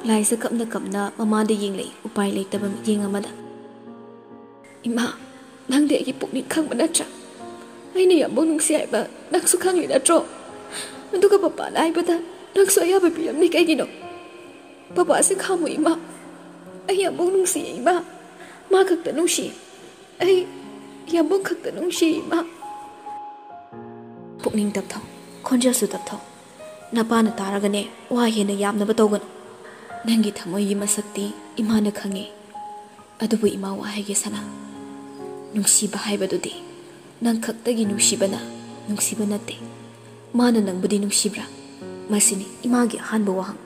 ꯂꯥꯏꯖ ꯀꯞꯅ ꯀꯞꯅ ꯃꯃꯥꯗ ꯌꯦꯡꯂꯛꯏ, ꯎꯄꯥꯏ ꯂꯩꯇꯕ ꯃꯤꯠꯌꯦꯡ ꯑꯃꯗ꯫ "ꯏꯃꯥ, ꯅꯪꯗꯤ ꯑꯩꯒꯤ ꯄꯨꯛꯅꯤꯡ ꯈꯪꯕ ꯅꯠꯇ꯭ꯔꯥ? ꯑꯩꯅ ꯌꯥꯝꯕꯧ ꯅꯨꯡꯁꯤ ꯍꯥꯏꯕ ꯅꯪꯁꯨ ꯈꯪꯂꯤ ꯅꯠꯇ꯭ꯔꯣ? ꯑꯗꯨꯒ ꯄꯄꯥꯅ ꯍꯥꯏꯕꯗ ꯅꯪꯁꯨ ꯑꯌꯥꯕ ꯄꯤꯔꯝꯅꯤ ꯀꯩꯒꯤꯅꯣ? ꯄꯄꯥꯁꯦ ꯈꯥꯝꯃꯨ ꯏꯃꯥ꯫ ꯑꯩ ꯌꯥꯝꯕꯧ ꯅꯨꯡꯁꯤꯌꯦ ꯏꯃꯥ꯫ ꯃꯥ ꯈꯛꯇ ꯅꯨꯡꯁꯤ꯫ ꯑꯩ ꯌꯥꯝꯕꯧ ꯈꯛꯇ ꯅꯨꯡꯁꯤ ꯏꯃꯥ꯫" ꯄꯨꯛꯅꯤꯡ ꯇꯞꯊꯧ, ꯈꯣꯟꯖꯦꯜꯁꯨ ꯇꯞꯊꯧ꯫ ꯅꯄꯥꯅ ꯇꯥꯔꯒꯅꯦ, ꯋꯥ ꯍꯦꯟꯅ ꯌꯥꯝꯅꯕ ꯇꯧꯒꯅꯨ꯫ ꯅꯪꯒꯤ ꯊꯃꯣꯏꯒꯤ ꯃꯁꯛꯇꯤ ꯏꯃꯥꯅ ꯈꯪꯉꯤ꯫ ꯑꯗꯨꯕꯨ ꯏꯃꯥ ꯋꯥ ꯍꯥꯏꯒꯦ ꯁꯅꯥ, ꯅꯨꯡꯁꯤꯕ ꯍꯥꯏꯕꯗꯨꯗꯤ ꯅꯪ ꯈꯛꯇꯒꯤ ꯅꯨꯡꯁꯤꯕꯅ ꯅꯨꯡꯁꯤꯕ ꯅꯠꯇꯦ꯫ ꯃꯥꯅ ꯅꯪꯕꯨꯗꯤ ꯅꯨꯡꯁꯤꯕ꯭ꯔꯥ? ꯃꯁꯤꯅꯤ ꯏꯃꯥꯒꯤ ꯑꯍꯥꯟꯕ ꯋꯥꯍꯪ꯫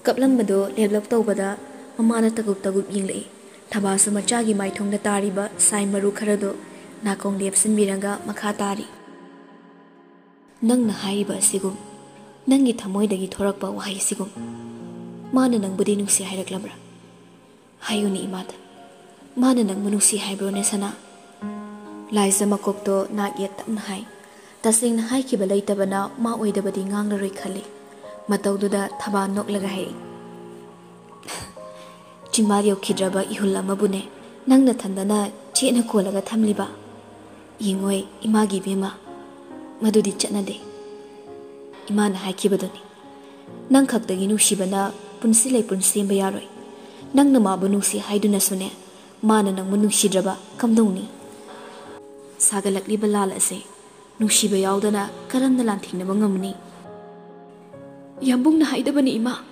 ꯀꯞꯂꯝꯕꯗꯨ ꯂꯦꯞꯂꯞ ꯇꯧꯕꯗ ꯃꯃꯥꯅ ꯇꯒꯨꯞ ꯇꯒꯨꯞ ꯌꯦꯡꯂꯛꯏ꯫ ꯊꯕꯥꯁꯨ ꯃꯆꯥꯒꯤ ꯃꯥꯏꯊꯣꯡꯗ ꯇꯥꯔꯤꯕ ꯁꯥꯏ ꯃꯔꯨ ꯈꯔꯗꯨ ꯅꯥꯀꯣꯡ ꯂꯦꯞꯁꯤꯟꯕꯤꯔꯒ ꯃꯈꯥ ꯇꯥꯔꯤ꯫ "ꯅꯪꯅ ꯍꯥꯏꯔꯤꯕ ꯑꯁꯤꯒꯨꯝ, ꯅꯪꯒꯤ ꯊꯃꯣꯏꯗꯒꯤ ꯊꯣꯔꯛꯄ ꯋꯥꯍꯩꯁꯤꯒꯨꯝ, ꯃꯥꯅ ꯅꯪꯕꯨꯗꯤ ꯅꯨꯡꯁꯤ ꯍꯥꯏꯔꯛꯂꯕ꯭ꯔꯥ? ꯍꯥꯏꯌꯨꯅꯦ ꯏꯃꯥꯗ, ꯃꯥꯅ ꯅꯪꯕꯨ ꯅꯨꯡꯁꯤ ꯍꯥꯏꯕ꯭ꯔꯣꯅꯦ ꯁꯅꯥ?" ꯂꯥꯏꯖ ꯃꯀꯣꯛꯇꯣ ꯅꯥꯛ ꯌꯦꯠ ꯇꯞꯅ ꯍꯥꯏ꯫ ꯇꯁꯦꯡꯅ ꯍꯥꯏꯈꯤꯕ ꯂꯩꯇꯕꯅ ꯃꯥ ꯑꯣꯏꯗꯕꯗꯤ ꯉꯥꯡꯂꯔꯣꯏ ꯈꯜꯂꯤ꯫ ꯃꯇꯧꯗꯨꯗ ꯊꯕꯥ ꯅꯣꯛꯂꯒ ꯍꯥꯏ, "ꯆꯤꯝꯕꯥꯜ ꯌꯧꯈꯤꯗ꯭ꯔꯕ ꯏꯍꯨꯜ ꯑꯃꯕꯨꯅꯦ ꯅꯪ ꯅꯊꯟꯗꯅ ꯆꯦꯠꯅ ꯀꯣꯜꯂꯒ ꯊꯝꯂꯤꯕ? ꯌꯦꯡꯉꯣꯏ ꯏꯃꯥꯒꯤ ꯏꯕꯦꯝꯃ, ꯃꯗꯨꯗꯤ ꯆꯠꯅꯗꯦ꯫ ꯏꯃꯥꯅ ꯍꯥꯏꯈꯤꯕꯗꯨꯅꯤ, ꯅꯪ ꯈꯛꯇꯒꯤ ꯅꯨꯡꯁꯤꯕꯅ ꯄꯨꯟꯁꯤ ꯂꯩꯄꯨꯟ ꯁꯦꯝꯕ ꯌꯥꯔꯣꯏ꯫ ꯅꯪꯅ ꯃꯥꯕꯨ ꯅꯨꯡꯁꯤ ꯍꯥꯏꯗꯨꯅꯁꯨꯅꯦ, ꯃꯥꯅ ꯅꯪꯕꯨ ꯅꯨꯡꯁꯤꯗ꯭ꯔꯕ ꯀꯝꯗꯧꯅꯤ? ꯁꯥꯒꯠꯂꯛꯂꯤꯕ ꯂꯥꯜ ꯑꯁꯦ ꯅꯨꯡꯁꯤꯕ ꯌꯥꯎꯗꯅ ꯀꯔꯝꯅ ꯂꯥꯟꯊꯦꯡꯅꯕ ꯉꯝꯃꯅꯤ?" "ꯌꯥꯝꯕꯨꯡꯅ ꯍꯥꯏꯗꯕꯅꯤ ꯏꯃꯥ,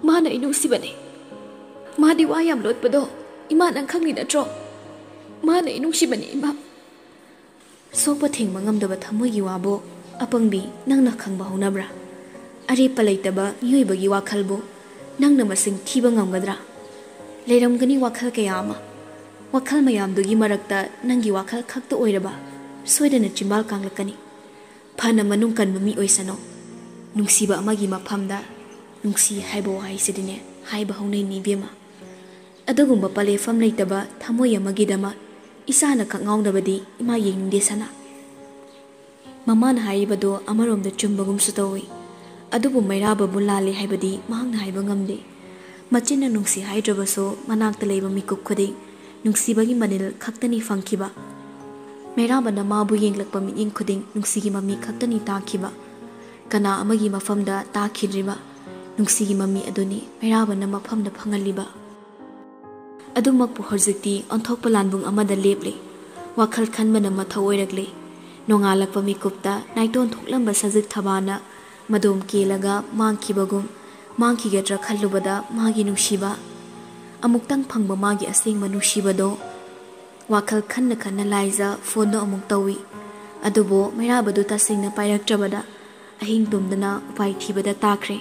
ꯃꯥꯅ ꯑꯩ ꯅꯨꯡꯁꯤꯕꯅꯦ꯫ ꯃꯥꯗꯤ ꯋꯥ ꯌꯥꯝ ꯂꯣꯠꯄꯗꯣ ꯏꯃꯥ ꯅꯪ ꯈꯪꯂꯤ ꯅꯠꯇ꯭ꯔꯣ? ꯃꯥꯅ ꯑꯩ ꯅꯨꯡꯁꯤꯕꯅꯦ ꯏꯃꯥ꯫" ꯁꯣꯛꯄ ꯊꯦꯡꯕ ꯉꯝꯗꯕ ꯊꯃꯣꯏꯒꯤ ꯋꯥꯕꯨ ꯑꯄꯪꯕꯤ ꯅꯪꯅ ꯈꯪꯕ ꯍꯧꯅꯕ꯭ꯔꯥ? ꯑꯔꯦꯞꯄ ꯂꯩꯇꯕ ꯃꯤꯑꯣꯏꯕꯒꯤ ꯋꯥꯈꯜꯕꯨ ꯅꯪꯅ ꯃꯁꯤꯡ ꯊꯤꯕ ꯉꯝꯒꯗ꯭ꯔꯥ? ꯂꯩꯔꯝꯒꯅꯤ ꯋꯥꯈꯜ ꯀꯌꯥ ꯑꯃ꯫ ꯋꯥꯈꯜ ꯃꯌꯥꯝꯗꯨꯒꯤ ꯃꯔꯛꯇ ꯅꯪꯒꯤ ꯋꯥꯈꯜ ꯈꯛꯇ ꯑꯣꯏꯔꯕ ꯁꯣꯏꯗꯅ ꯆꯤꯝꯕꯥꯜ ꯀꯥꯡꯂꯛꯀꯅꯤ꯫ ꯐꯅ ꯃꯅꯨꯡ ꯀꯟꯕ ꯃꯤ ꯑꯣꯏꯁꯅꯨ, ꯅꯨꯡꯁꯤꯕ ꯑꯃꯒꯤ ꯃꯐꯝꯗ ꯅꯨꯡꯁꯤ ꯍꯥꯏꯕ ꯋꯥꯍꯩꯁꯤꯗꯤꯅꯦ ꯍꯥꯏꯕ ꯍꯧꯅꯩꯅꯤ ꯏꯕꯦꯝꯃ꯫ ꯑꯗꯨꯒꯨꯝꯕ ꯄꯂꯦꯐꯝ ꯂꯩꯇꯕ ꯊꯃꯣꯏ ꯑꯃꯒꯤꯗꯃꯛ ꯏꯆꯥꯅ ꯈꯛ ꯉꯥꯎꯅꯕꯗꯤ ꯏꯃꯥ ꯌꯦꯡꯅꯤꯡꯗꯦ ꯁꯅꯥ꯫ ꯃꯃꯥꯅ ꯍꯥꯏꯔꯤꯕꯗꯣ ꯑꯃꯔꯣꯝꯗ ꯆꯨꯝꯕꯒꯨꯝꯁꯨ ꯇꯧꯏ꯫ ꯑꯗꯨꯕꯨ ꯃꯩꯔꯥꯕꯕꯨ ꯂꯥꯜꯂꯦ ꯍꯥꯏꯕꯗꯤ ꯃꯍꯥꯛꯅ ꯍꯥꯏꯕ ꯉꯝꯗꯦ꯫ ꯃꯆꯤꯟꯅ ꯅꯨꯡꯁꯤ ꯍꯥꯏꯗ꯭ꯔꯕꯁꯨ ꯃꯅꯥꯛꯇ ꯂꯩꯕ ꯃꯤꯀꯨꯞ ꯈꯨꯗꯤꯡ ꯅꯨꯡꯁꯤꯕꯒꯤ ꯃꯅꯤꯜ ꯈꯛꯇꯅꯤ ꯐꯪꯈꯤꯕ꯫ ꯃꯩꯔꯥꯕꯅ ꯃꯥꯕꯨ ꯌꯦꯡꯂꯛꯄ ꯃꯤꯠꯌꯦꯡ ꯈꯨꯗꯤꯡ ꯅꯨꯡꯁꯤꯒꯤ ꯃꯃꯤ ꯈꯛꯇꯅꯤ ꯇꯥꯈꯤꯕ꯫ ꯀꯅꯥ ꯑꯃꯒꯤ ꯃꯐꯝꯗ ꯇꯥꯈꯤꯗ꯭ꯔꯤꯕ ꯅꯨꯡꯁꯤꯒꯤ ꯃꯃꯤ ꯑꯗꯨꯅꯤ ꯃꯩꯔꯥꯕꯅ ꯃꯐꯝꯗ ꯐꯪꯍꯜꯂꯤꯕ꯫ ꯑꯗꯨꯃꯛꯄꯨ ꯍꯧꯖꯤꯛꯇꯤ ꯑꯣꯟꯊꯣꯛꯄ ꯂꯥꯟꯕꯨꯡ ꯑꯃꯗ ꯂꯦꯞꯂꯦ꯫ ꯋꯥꯈꯜ ꯈꯟꯕꯅ ꯃꯊꯧ ꯑꯣꯏꯔꯛꯂꯦ꯫ ꯅꯣꯡꯉꯥꯜꯂꯛꯄ ꯃꯤꯀꯨꯞꯇ ꯅꯥꯏꯇꯣꯟ ꯊꯣꯛꯂꯝꯕ ꯁꯖꯤꯛ ꯊꯕꯥꯅ ꯃꯗꯣꯝ ꯀꯦꯜꯂꯒ ꯃꯥꯡꯈꯤꯕꯒꯨꯝ, ꯃꯥꯡꯈꯤꯒꯗ꯭ꯔꯥ ꯈꯜꯂꯨꯕꯗ ꯃꯥꯒꯤ ꯅꯨꯡꯁꯤꯕ, ꯑꯃꯨꯛꯇꯪ ꯐꯪꯕ ꯃꯥꯒꯤ ꯑꯁꯦꯡꯕ ꯅꯨꯡꯁꯤꯕꯗꯣ꯫ ꯋꯥꯈꯜ ꯈꯟꯅ ꯈꯟꯅ ꯂꯥꯏꯖ ꯐꯣꯟꯗꯣ ꯑꯃꯨꯛ ꯇꯧꯏ꯫ ꯑꯗꯨꯕꯨ ꯃꯩꯔꯥꯕꯗꯨ ꯇꯁꯦꯡꯅ ꯄꯥꯏꯔꯛꯇ꯭ꯔꯕꯗ ꯑꯍꯤꯡ ꯇꯨꯝꯗꯅ ꯎꯄꯥꯏ ꯊꯤꯕꯗ ꯇꯥꯈ꯭ꯔꯦ꯫